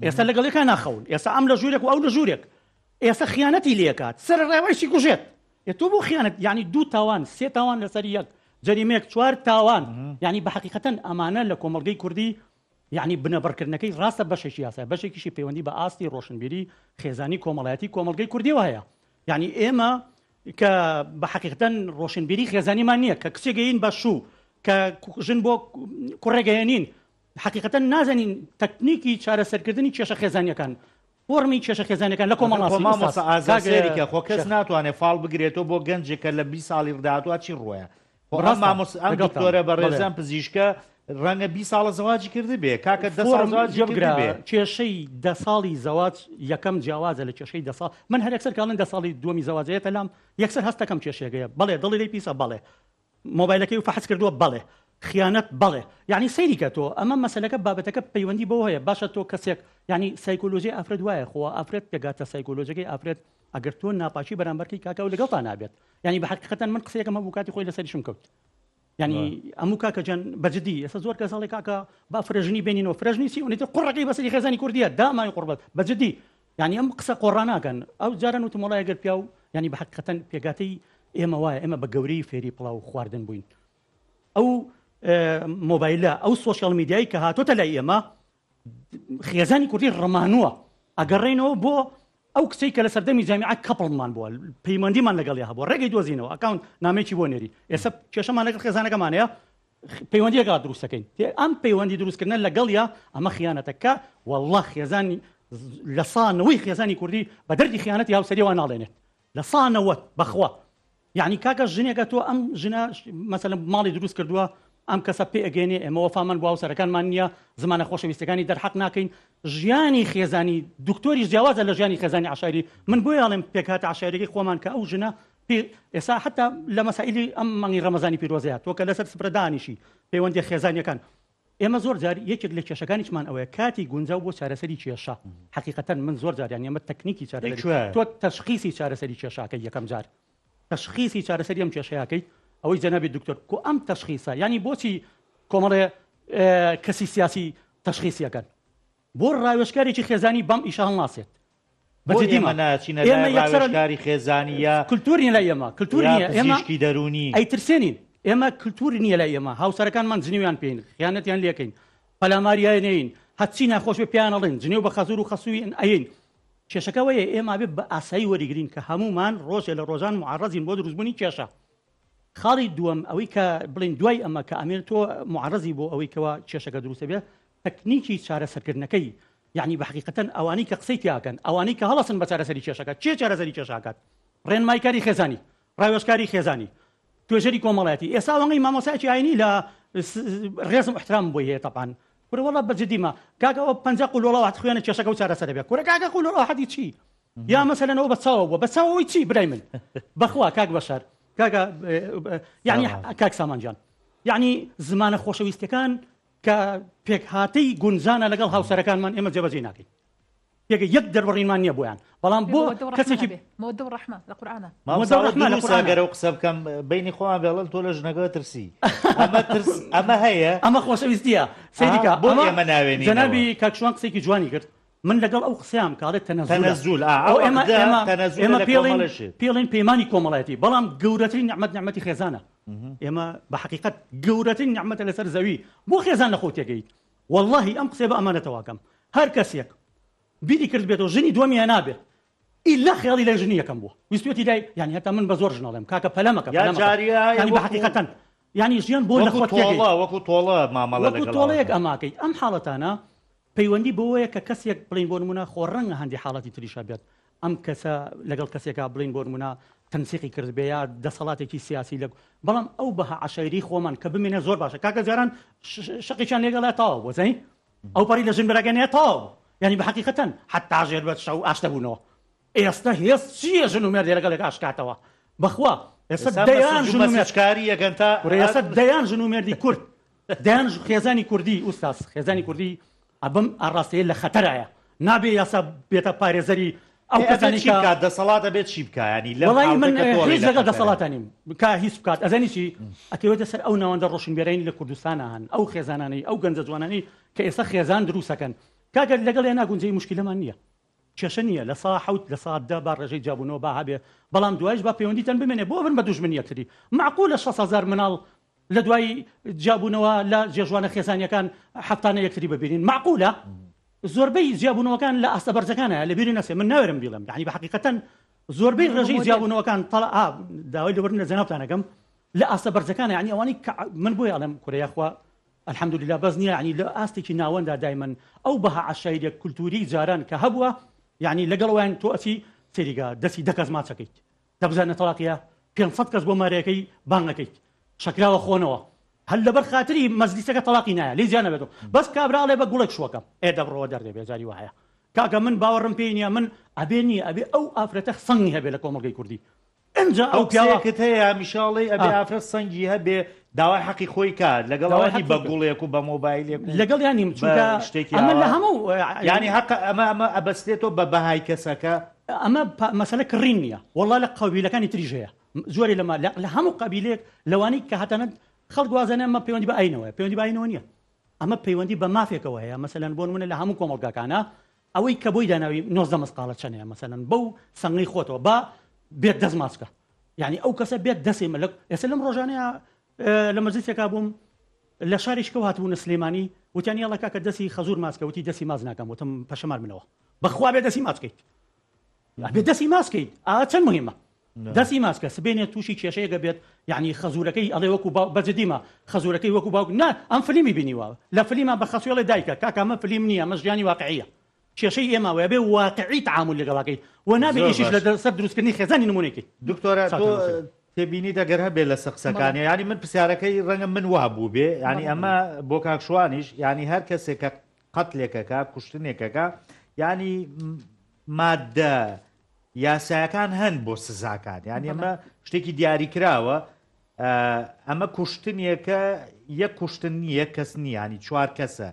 ئێستا لەگەڵ یەکا ناخەون ئێستا ئەم لە ژوورێک و ئەو لە ژوورێک ئێستا خیانەتی لێکات سەر ڕێوەیشی کوژێت ئێ تۆ بۆ خیانەت یعنی دوو تاوان سێ تاوان لەسەر یەک جەریمەیەک چوار تاوان یعنی بە حقیقەتەن ئەمانە لە کۆمەڵگەی کوردی یعنی بنەبڕکردنەکەی ڕاستە بەشێکی یاسای بەشێکیشی پەیوەندی بە ئاستی ڕۆشنبیری خێزانی کۆمەڵایەتی کۆمەڵگەی کوردیەوە هەیە یعنی ئێمە کە بە حقیقەتەن ڕۆشنبیری خێزانیمان نییە کە کچێک گەین بە شوو کە ژن بۆ کوڕێگەیەنین حقیقەتەن نازانین تەکنیکی چارەسەرکردنی کێشە خێزانیەکان فۆڕمی کێشە خێزانیەکان لە خۆ کۆمەڵناسی ئوستاز مامۆستا ئازاد کاک سەیری کە خۆ کەس شێخ. ناتوانێ فاڵ بگرێتەوە بۆ گەنجێک کە لە 20 ساڵی داهاتووە چی ڕۆیە خۆ ئەم ڕاستە مامۆستا ئەم لەگەڵتام دکتۆرە بەڵێ. بەڕێزان پزیشکە ڕەنگە 20 ساڵە زەواجی کردبێ کاکە دە ساڵ فۆرم زەواجی جێ بگرە کردبێ. کێشەی دە ساڵی زەواج یەکەم جیاوازە لە کێشەی دە ساڵ من هەر یەکسەر کاڵێن دە ساڵی دووەمی زەواجەیەتە لام یەکسەر هەستەکەم کێشەیەکەیە بەڵێ دڵی لێی پیسە بەڵێ مۆبایلەکەی و فەحس کردووە بەڵێ خیانەت بەڵێ یعنی سەیری کە تۆ ئەمە مەسەلەکە بابەتەکە پەیوەندی بەوە هەیە باشە تۆ کەسێک یعنی سایکۆلۆژی ئافرەت وایە خۆ ئافرەت پێگاتە سایکۆلۆژەکەی ئافرەت ئەگەر تۆ ناپاکی بەرامبەرکەی کاکە و لەگەڵتا نابێت یعنی بە حقیقەتەن من قسەیەکەم هەبوو کاتی خۆی لەسەریشم کەوت یعنی ئەموو کاکە جان بەجددی ئێستا زۆر کەس هەڵێ کاکە با فرەژنی بێنینەوە فرەژنی چی ئەونەی تر قوڕەکەی بەسەری خێزانی کوردیە داماوی قوڕبەت بەجددی یانی ئەم قسە قۆڕە ناکەن ئەو جاران وتم وەڵای ئەگەر پیاو یانی بە حەقیقەتەن پێکهاتەی ئێمە وایە ئێمە بە گەورەی فێری پڵاو خواردن بووین ئەو مۆبایلە ئەو سۆشیال میدیایی کە هاتۆتە لای ئێمە خێزانی کوردی ڕمانووە ئەگەڕێنەوە بۆ ئەو کچەی کە لە سەردەمی جامیعە couple مان بووە پەیوەندیمان لەگەڵی هەبووە ڕێگەی دۆزینەوە account نامێکی بۆ نێری ئێستا کێشەمان لەگەڵ خێزانەکەمان هەیە پەیوەندیەکە دروستەکەین ئەم پەیوەندی دروستکردنە لەگەڵیا ئەمە خیانەتە کە والله خێزانی لە سا نەوەی خێزانی کوردی بە دەردی خیانەتی هاوسەریەوە ناڵێنێت لە سا نەوەت بەخوا یعنی کاکە ژنێکە تۆ ئەم ژنە مەسەلەن ماڵی دروست کردووە ئەم کەسە پێ ئەگەێنێ ئێمە وەفامان بۆ هاوسەرەکانمان نییە زمانە خۆشەویستەکانی دەرحەق ناکەین ژیانی خێزانی دکتۆری جیاوازە لە ژیانی خێزانی عشاری من بۆیە ئەڵێم پێکهاتە عشاریەکەی خۆمان کە ئەو ژنە پێ ئێستا حتا لە مەسائلی ئەم مانگی ڕەمەزانی پیرۆزەیە تۆ کە لەسەر سفرە دانیشی پەیوەندیە خێزانیەکان ئێمە زۆر جار یەکێک لە کێشەکانیشمان ئەوەیە کاتی گونجاو بۆ چارەسەری کێشە حەقیقەتەن من زۆر جار یانی ئەمە تەکنیکی چارەسەری تۆ تەشخیسی چارەسەری کێشاکەی یەکەم جار تەشخیسی چارەسەری ئەم کێشەیەکەی ئەوەی جەنابی دکتۆر کو ئەم تەشخیسە یانی بۆچی کۆمەڵێ کەسی سیاسی تەشخیسیەکەن بۆ ڕاوێژکارێکی خێزانی بەم ئیشە هەڵناسێت؟ بە جدی ئێمە ناچینە لای ڕاوێژکاری خێزانی یا کلتور نیە لای ئێمە کلتور نیە ئێمە پزیشکی دەروونی ئەیترسێنین ئێمە کلتور نیە لای ئێمە هاوسەرەکانمان جنێویان پێین خیانەتیان لێکەین پەلاماریان نەین هەرچی ناخۆش بێ پێیان ئەڵێن جنێو بە خەزور و خەسووی ئەین. کێشەکە ئەوەیە ئێمە ئەبێ بە ئاسایی وەریگرین کە هەموومان ڕۆژێ لە ڕۆژان معەڕەزین بۆ دروستبوونی کێشە. خاڵی دووەم ئەوەی کە بڵێین دوای ئەمە کە ئەمێ تۆ معەڕەزی بۆ ئەوەی کەوا کێشەکە دروست ئەبێ تەکنیکی چارەسەرکردنەکەی یعنی بە حەقیقەتەن ئەوانەی کە قسەی تیاکەن ئەوانەی کە هەڵەسن بە چارەسەری کێشەکە کێ چارەسەری کێشە ئەکات ڕێنمایکاری خێزانی ڕاوێژکاری خێزانی توێژەری کۆمەڵایەتی ئێستا ئەوەنگەی مامۆستایەکی ئاینی لە ڕێزم احترام بۆی هەیە تەبان کورە وەڵا بە جدیمە کاکە ئەوە پەنجا قولۆڵە واحد خوێنە کێشەکە و چارەسەرە بێ کورە کاکە قولۆڵە واحدی چی یا مەسەلەن ئەوە بە چاوە بووە بە چاوەوەی چی برای من بەخوا کاک بەشار کاکە یعنی کاک سامان گیان یعنی زمانە خۆشەویستەکان کە پێکهاتەی گونجانە لەگەڵ هاوسەرەکانمان ئێمە جێبەجێ ناکەین یەکە یەک دەربڕینمان نییە بۆیان بەڵام بۆ کەسێکی مەوەدە و ڕەحمە لە قورئانە. مامۆستا ئەوە دروستە ئەگەر ئەو قسە بکەم بەینی خۆمان بێڵن تۆ لە ژنەکەوە ترسی ئەمە ترس ئەمە هەیە ئەمە خۆشەویستیە سەیریکە بۆ ئێمە ناوێنینەوە جەنابی کاک شوان قسەیەکی جوانی کرد من لەگەڵ ئەو قسەیان کاڵێ تەنەزول تەنەزول ئا ئەو ئێمە عەقدە ئێمە تەنەزولە ئێمە لە پێڵین کۆمەڵێ شت پێڵین پەیمانی کۆمەڵایەتی بەڵام گەورەترین نیعمەت نیعمەتی خێزانە ئێمە بە حەقیقەت گەورەترین نیعمەتە لەسەر زەوی بۆ خێزان لە خۆ تێگەیت وەڵاهی ئەم قسەیە بە ئەمانەتەوە ئەکەم هەر کەسێک بیری کردبێتەوە ژنی دووەمی هێنابێت ئیلا خەیاڵی لای ژنی یەکەم بووە ویستوێتی لای یانی هەتا من بە زۆر ژن ئەڵێم کاکە پەلە مەکە یا پەلە مەکە جاریە هەیە یانی بە وەکو حەقیقەتەن یانی ژیان بۆ لە وەکو خۆت تێگەیت تۆڵە وەکو تۆڵە مامەڵە وەکو لەگەڵ تۆڵەیەک ئەوەکە. ئەماکەی ئەم حاڵەتانە پەیوەندی بەوەیە کە کەسێک بڵین بۆ نمونە خۆ ڕەنگە هەندی حاڵەتی تریشە بێت ئەم کەسە لەگەڵ کەسێکا بڵین بۆ نمونە تەنسیقی کردبێ یا دەسەڵاتێکی سیاسی لە بەڵام ئەو بەها عەشایری خۆمان کە بمێنێ زۆر باشە کاکە جاران شەقێکیان لێگەڵا تەواو بوو زانی ئەو پەڕی لە ژن براگەنێ تەواو بوو یعنی بە حەقیقەتەن حتا ژێر بە شەو ئاشتە بوونەوە ئێستا هێز چییە ژن و مێردێ لەگەڵێک ئاشکاتەوە بەخوا ئێستا دەیان ژن و مێرد کاری یەکەن تا کورە ئێستا دەیان ژن و مێردی کورد دەیان خێزانی کوردی ئوستاز خێزانی کوردی ئەبم ئاڕاستەیە لە خەتەرایە نابێ یاسا بێتە پارێزەری ئەو کەسانی چی بکات دەسەڵات ئەبێت چی بکا ینی لەم وەڵی من حاڵەتە کە تۆڵی هیچ لە لەگەڵ خەتەرە. دەسەڵاتە نیم کا هیچ بکات ئەزانی چی ئەکەوێتە سەر ئەو ناوەندە ڕۆشنبیرانی لە کوردستانە هەن ئەو خێزانانەی ئەو گەنجە جوانانەی کە ئێستا خێزان دروستەکەن کاکە لەگەڵ یان ناگونجێی موشکیلەمان نییە کێشە نییە لە سا حەوت لە سا دە با ڕێژەی جیابوونەوە با هەبێ بەڵام دوایش با پەیوەندیتان بمێنێ بۆ بن بە دوژمنی یەکتری مەعقولە 6 هەزار مناڵ لە دوای جیابوونەوە لە جێژوانە خێزانیەکان هەفتانە یەکتری ببینین مەعقولە زۆربەی جیابوونەوەکان لە ئاستە بەرزەکانە لە بیری نەسێ من ناوێرم بیڵێم یعنی بە حقیقەتەن زۆربەی ڕێژەی جیابوونەوەکان تەڵ ئا داوای لێبوردن لە جەنابتان ئەکەم لە ئاستە بەرزەکانە یعنی ئەوانەی کە من بۆیە ئەڵێم کورە یاخوا الحمدللە بەس نییە یعنی لە ئاستێکی ناوەندا دایمەن ئەو بەها عەشایریە کولتوری جاران کە هەبووە یعنی لەگەڵ وایان تۆ ئەچی سەیریکە دەستی دە کەس ماچەکەیت دە بزانە تەڵاقیە 500 کەس بۆ مارەکەی بانگەکەیت شەکراوە خۆنەوە هەر لەبەر خاتری مەجلیسەکە تەڵاقی نایە لێی جیا نەبێتەوە بەس کابرا ئەڵێ بە گوڵێک شوەکەم ئێ دەبڕەوە دەردەبێ جاری وایە کاکە من باوەڕم پێی نییە من ئەبێ نییە ئەبێ ئەو ئافرەتە سەنگی هەبێ لە کۆمەڵگەی کوردی ئینجا ئەو ئەو پیاوە قسەیەکت هەیە هەمیشە ئەڵێی ئەبێ ئافرەت سەنگی هەبێ داوای حەقی خۆی کات لەگەڵ داوای ئەوە نی حەقی بە بکات. گوڵێک و بە مۆبایلێک و لەگەڵیان نیم بە چونکە شتێکی ئەمە لە ئاوا هەموو یانی حەق ئەمە ئەمە ئەبەستێتەوە بە بەهای کەسەکە ئەمە مەسەلە کڕین نییە وەڵا لە قەبیلەکانی تریش هەیە زۆری لەمە لە هەموو قەبیلەیەک لەوانەی کە هەتەنەت خەڵک وازانێ ئەمە پەیوەندی بە ئاینەوە هەیە پەیوەندی بە ئاینەوە نییە ئەمە پەیوەندی بە مافێکەوە هەیە مەسەلەن بۆ نمونە لە هەموو کۆمەڵگاکانە ئەوەی کە بۆی داناوی 19 مسقاڵە چەنەیە مەسەلەن بەو سەنگەی خۆتەوە با بێت دەست ماچکە یعنی ئەو کەسە بێت دەستی مەلک ئێستا لەم ڕۆژانەیە لە مەجلیسێکا بووم لە شارێکەوە هاتبوونە سلێمانی وتیان یاڵە کاکە دەستی خەزور ماچکە وتی دەستی ماچ ناکەم وتم پەشەمار منەوە بەخوا بێ دەستی ماچکەیت بێ دەستی ماچکەیت ئا چەند مهمە دەستی ماسکە سبێنێ تووشی کێشەیەکە بێت یعنی خەزورەکەی ئەڵێ وەکو باو بەجدیمە خەزورەکەی وەکو باوک نا ئەم فلیمی بینیوە لە فلیما بە خەسوێڵێ دایکە کاکە ئەمە فلیم نییە ئەمە ژیانی واقعیە کێشەی ئێمە وە بێ واقعی تعامل لەگەڵاکەی و نابێ زۆر ئیشیش باش. لە سەر دروستکردنی خێزانی نمونەیەکی دکتۆرە تۆ ساتان بەخێر. تێبینیت ئەگەر هەبێ لەسەر قسەکانی یانی من پرسیارەکەی ڕەنگە من وا بووبێ یانی ئەمە بۆ کاک شوانیش یانی هەر کەسێک کە قەتلێکەکە کوشتنێکەکە یانی مادە یاسایەکان هەن بۆ سزاکان یانی ئەمە شتێکی دیاریکراوە ئەمە کوشتنێکە یەک کوشتن نییە کەس نییە ینی چوار کەسە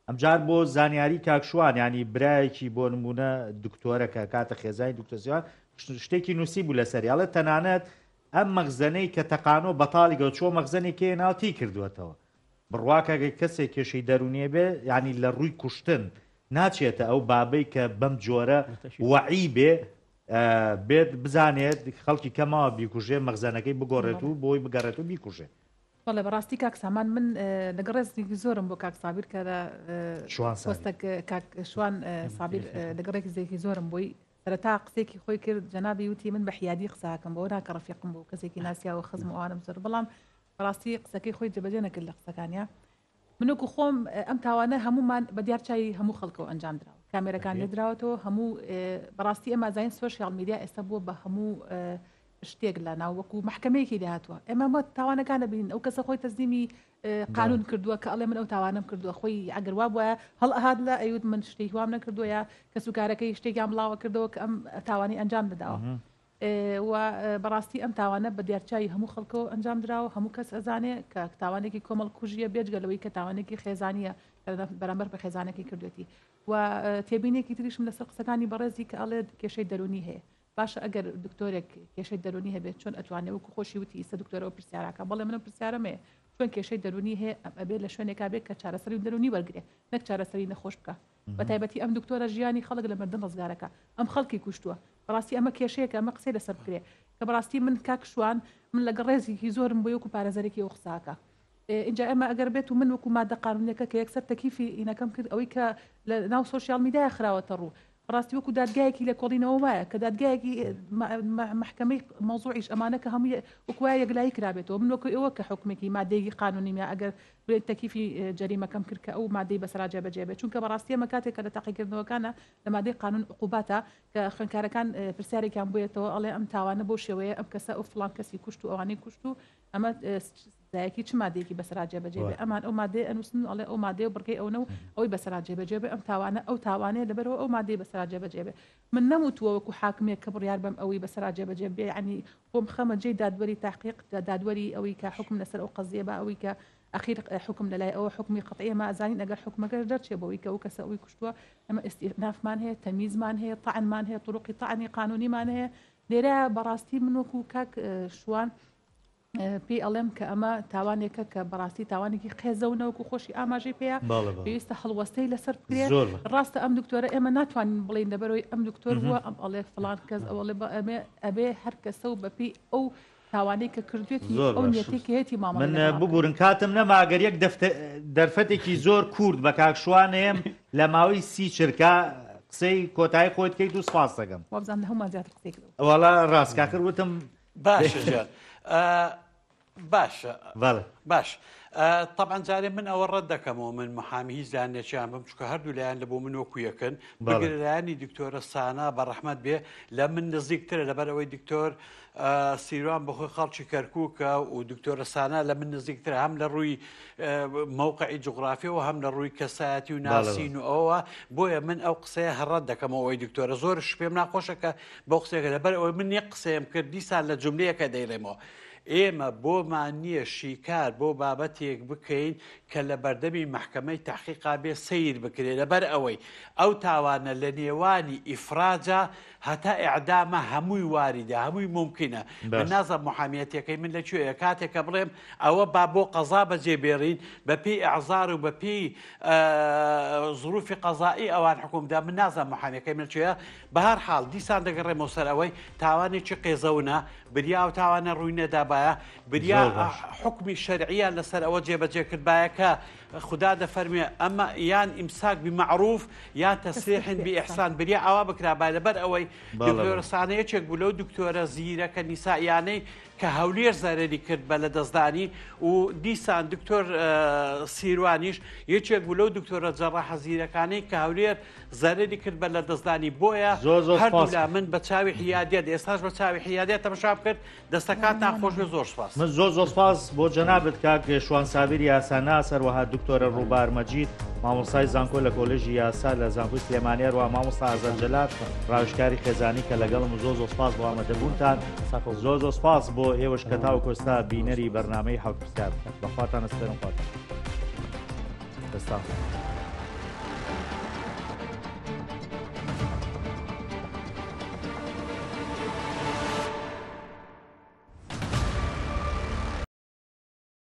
ئەمجار بۆ زانیاری کاک شوان ینی برایەکی بۆ نمونە دکتۆرەکە کاتە خێزانی دکتۆسیوان شتێکی نووسی بوو لەسەر ئەڵێ تەنانەت ئەم مەخزەنەی کە تەقانۆ بەتاڵی گەوە چۆ مەخزەنێکی ناوتی کردووەتەوە بڕواکە گەر کەسێک کێشەی دەروونیە بێ یانی لە ڕووی کوشتن ناچێتە ئەو بابەی کە بەم جۆرە وەعی بێ بێت بزانێت خەڵکی کەماوە بیکوژێ مەخزەنەکەی بگۆڕێت و بۆی بگەڕێت و بیکوژێ. بەڵێ بەڕاستی کاک سامان من لەگەڵ ڕێزێکی زۆرم بۆ کاک سابیر کە لە شوان سابیر. پۆستەک کاک شوان سابیر لەگەڵ ڕێزێکی زۆرم بۆی سەرەتا قسێکی خۆی کرد جەنابی وتی من بە حیادی قساکەم بۆ ناکە ڕەفیقم بوو کەسێکی ناسیاوە خزم و ئەوانم زۆر بەڵام بەڕاستی قسەکەی خۆی جێبەجێ نەکرد لە قسەکانیا من وەکو خۆم ئەم تاوانە هەمومان بە دیار چاوی هەموو خەڵکەوە ئەنجام دراوە کامێرەکان لێدراوەتەوە هەموو بەڕاستی ئێمە زانین سۆشیال میدیا ئێستا بووە بە هەموو شتێک لە ناو وەکو مەحکەمەیەکی لێهاتووە ئێمە مە تاوانەکان دەبینین ئەو کەسە خۆی تەسلیمی قانون کردووە کە ئەڵێ من ئەو تاوانەم کردووە خۆی ئەگەر وا بوایە هەڵ ئەهات لە ئەیوت من شتێک وام نەکردووە یا کەسوکارەکەی شتێکیان بڵاوە کردەوە کە ئەم تاوانی ئەنجام دەداوە و بەڕاستی ئەم تاوانە بە دیارچوی هەموو خەڵکەوە ئەنجام دراوە هەموو کەس ئەزانێ کە تاوانێکی کۆمەڵ کوژیە بێجگە لەوەی کە تاوانێکی خێزانیە بەرامبەر بە خێزانەکەی کردوێتی و تێبینێکی تریشم لەسەر قسەکانی بەڕێزی کە ئەڵێت کێشەی دەرونی هەیە باشە ئەگەر دکتۆرێک کێشەی دەرونی هەبێت چۆن ئەتوانێت وەکو خۆشی وتی ئیستا دکتۆرەوە پرسیاراکە بەڵێ منم پرسیارم هەیە چۆن کێشەی دەرونی هەیە ئەم ئەبێت لە شوێنێکا بێت کە چارەسەری دەرونی وەرگێ نەک چارەسەری نەخۆش بکە بە تایبەتی ئەم دکتۆرە ژیانی خەڵک لە مردن ڕزگارەکە ئەم خەڵکی کوشتووە بەڕاستی ئەمە کێشەیەکە ئەمە قسەی لەسەر بکرێ کە بەڕاستی من کاک شوان من لەگەڵ ڕێزێکی زۆرم بۆ وەکو پارێزەرێکی ئەو قساکە ئینجا ئێمە ئەگەر بێت و من وەکو مادە قانونیەکە کە یەکسەر تەکیفی ئینەکەم کرد ئەوەی کە لە ناو سۆشیال میدیا خراوەتە ڕوو بەڕاستی وەکو دادگایەکی لێکۆڵینەوە وایە کە دادگایەکی مەحکەمەی مەوزوعیش ئەمانە کە هەمووی وەکو وایە یەکلایی کرابێتەوە من وەکو ئێوە کە حوکمێکی مادەیەکی قانونیم یا ئەگەر بڵێن تەکیفی جەریمەکەم کرد کە ئەو مادەی بەسەرا جێبەجێ بێت چونکە بەڕاستی ئەمە کاتێک کە لە تاقیکردنەوەکانە لە مادەی قانون عقوباتە کە خوێندکارەکان پرسیارێکیان بوویەتەوە ئەڵێ ئەم تاوانە بەو شێوەیە ئەم کەسە ئەو فڵان کەسی کوشت و ئەوانەی کوشت و ئەمە سزایەکی چ مادەیەکی بەسەرا جێبەجێ بێ ئەمان ئەو مادەیە ئەنووسن و ئەڵێ ئەو مادەیە و بڕگەی ئەونە و ئەوەی بەسەرا جێبەجێ بێ ئەم تاوانە ئەو تاوانەیە لەبەرەوە ئەو مادەی بەسەرا جێبەجێ بێ من نەموتووە وەکو حاکمێک کە بڕیار بەم ئەوەی بەسەرا جێبەجێ بێ یعنی خۆم خەمە جێی دادوەری تحقیق دادوەری ئەوەی کە حکم لەسەر ئەو قەزیە بە ئەوەی کە ئەخیر حکم لەلای ئەوە حکمی قەتعیە ما ئەزانین ئەگەر حکمەکەش دەرچێ بەوەی کە ئەو کەسە ئەوی کوشتووە ئەمە ئیستئنافمان هەیە تەمیزمان هەیە تەعنمان هەیە طرقی تەعنی قانونیمان هەیە لێرە بەڕاستی من وەکو کاک شوان پێی ئەڵێم کە ئەمە تاوانێکە کە بەڕاستی تاوانێکی قێزەونە وەکو خۆشی ئاماژەی پێیە پێویستە هەڵوەستەی لەسەر بکرێ ڕاستە ئەم دکتۆرە ئێمە ناتوانین بڵێین لەبەرەوەی ئەم دکتۆر بووە ئەم ئەڵێ فڵان کەس ئەوەڵێ بە ئەمێ ئەبێ هەر کەسە و بەپێی ئەو تاوانەی کە کردوێتی ئەو نیەتەی کە هەیەتی مامەڵەی من لەگەڵا بکرێ. ببورن کاتم نەما گەر یەک دەرفەتێکی زۆر کورت بە کاک شوانێم لە ماوەی 30 چرکە قسەی کۆتایی خۆت کەیت و سپاس دەکەم. وابزانم لە هەموومان زیاتر قسەی کردووە. وەڵا ڕاست کاکر وتم باشە جان باشە بەڵێ باش طبعا جارێ من ئەوە ڕەت دەکەمەوە من محامی هیچ لایەنێکیان بم چونکە هەردوو لایەن لە بۆ من وەکو یەکن بگرە لایەنی دکتۆرە سانا بە ڕەحمەت بێ لە من نزیکترە لەبەر ئەوەی دکتۆر سیروان بەخۆی خەڵکی کەرکووکە و دکتۆرە سانا لە من نزیکترە هەم لە ڕووی مەوقعی جوگرافیەوە هەم لە ڕووی کەسایەتی و ناسین و ئەوە بۆیە من ئەو قسەیە هەڕەت دەکەمەوە ئەوەی دکتۆرە زۆر پێم ناخۆشە کە بەو قسەیەکە لەبەر ئەوەی من یەک قسەیەم کرد دیسان لە جوملەیەکە دەیڵێمەوە ئێمە بۆمان نییە شیکار بۆ بابەتێک بکەین کە لە بەردەمی مەحکەمەی تەحقیقا بێ سەیر بکرێ لەبەر ئەوەی ئەو تاوانە لە نێوانی ئیفراجا هەتا ئیعدامە هەمووی واریدە هەمووی مومکینە من نازانم محامیەتەکەی من لە کوێیە کاتێک کە بڵێم ئەوە با بۆ قەزا بەجێ بێڕین بە پێی ئیعزار و بە پێی زروفی قەزائی ئەوان حکوم دا من نازانم محامیەکەی من کوێیە بە هەر حاڵ دیسان دەگەڕێمەوە سەر ئەوەی تاوانێکی قێزەونە بریا ئەو تاوانە ڕووی نەدابایە بریا حوکمی شەرعیان لەسەر ئەوە جێبەجێ کردبایە کە خودا دەفەرموێ ئەمە یان ئیمساک بمعروف یان تسریح بإحسان بریا ئاوا بکرابایە لەبەر ئەوەی دکتۆرە سانە یەکێک بوو لەو دکتۆرە زیرەکە نیسائیانەی کە هەولێر زەرەری کرد بە لەدەستدانی و دیسان دکتۆر سیروانیش یەکێک بوو لەو دکتۆرە جەڕاحە زیرەکانەی کە هەولێر زەرەری کرد بە لەدەستدانی بۆیە زۆر زۆر سپاس. هەردوولا من بە چاوی حیادیەت ئێستاش بە چاوی حیادیەت تەمەشام کرد دەستەکانتان خۆش بێت زۆر سپاس. من زۆر زۆر سپاس بۆ جەنابت کاک شوان سابیر یاساناس هەروەها دکتۆرە ڕووبار مەجید مامۆستای زانکۆ لە کۆلێژی یاسا لە زانکۆی سلێمانی هەروەها مامۆستا ئازەر جەلال ڕاوێژکاری خێزانی کە لەگەڵم زۆر زۆر سپاس بۆ ئامادەبوونتان زۆر زۆر سپاس بۆ ئێوەش کە تاوەکو ئێستا بینەری بەرنامەی حەوت پرسیار بن بەخواتان ئەسپێرم خواتان دەستان خۆش.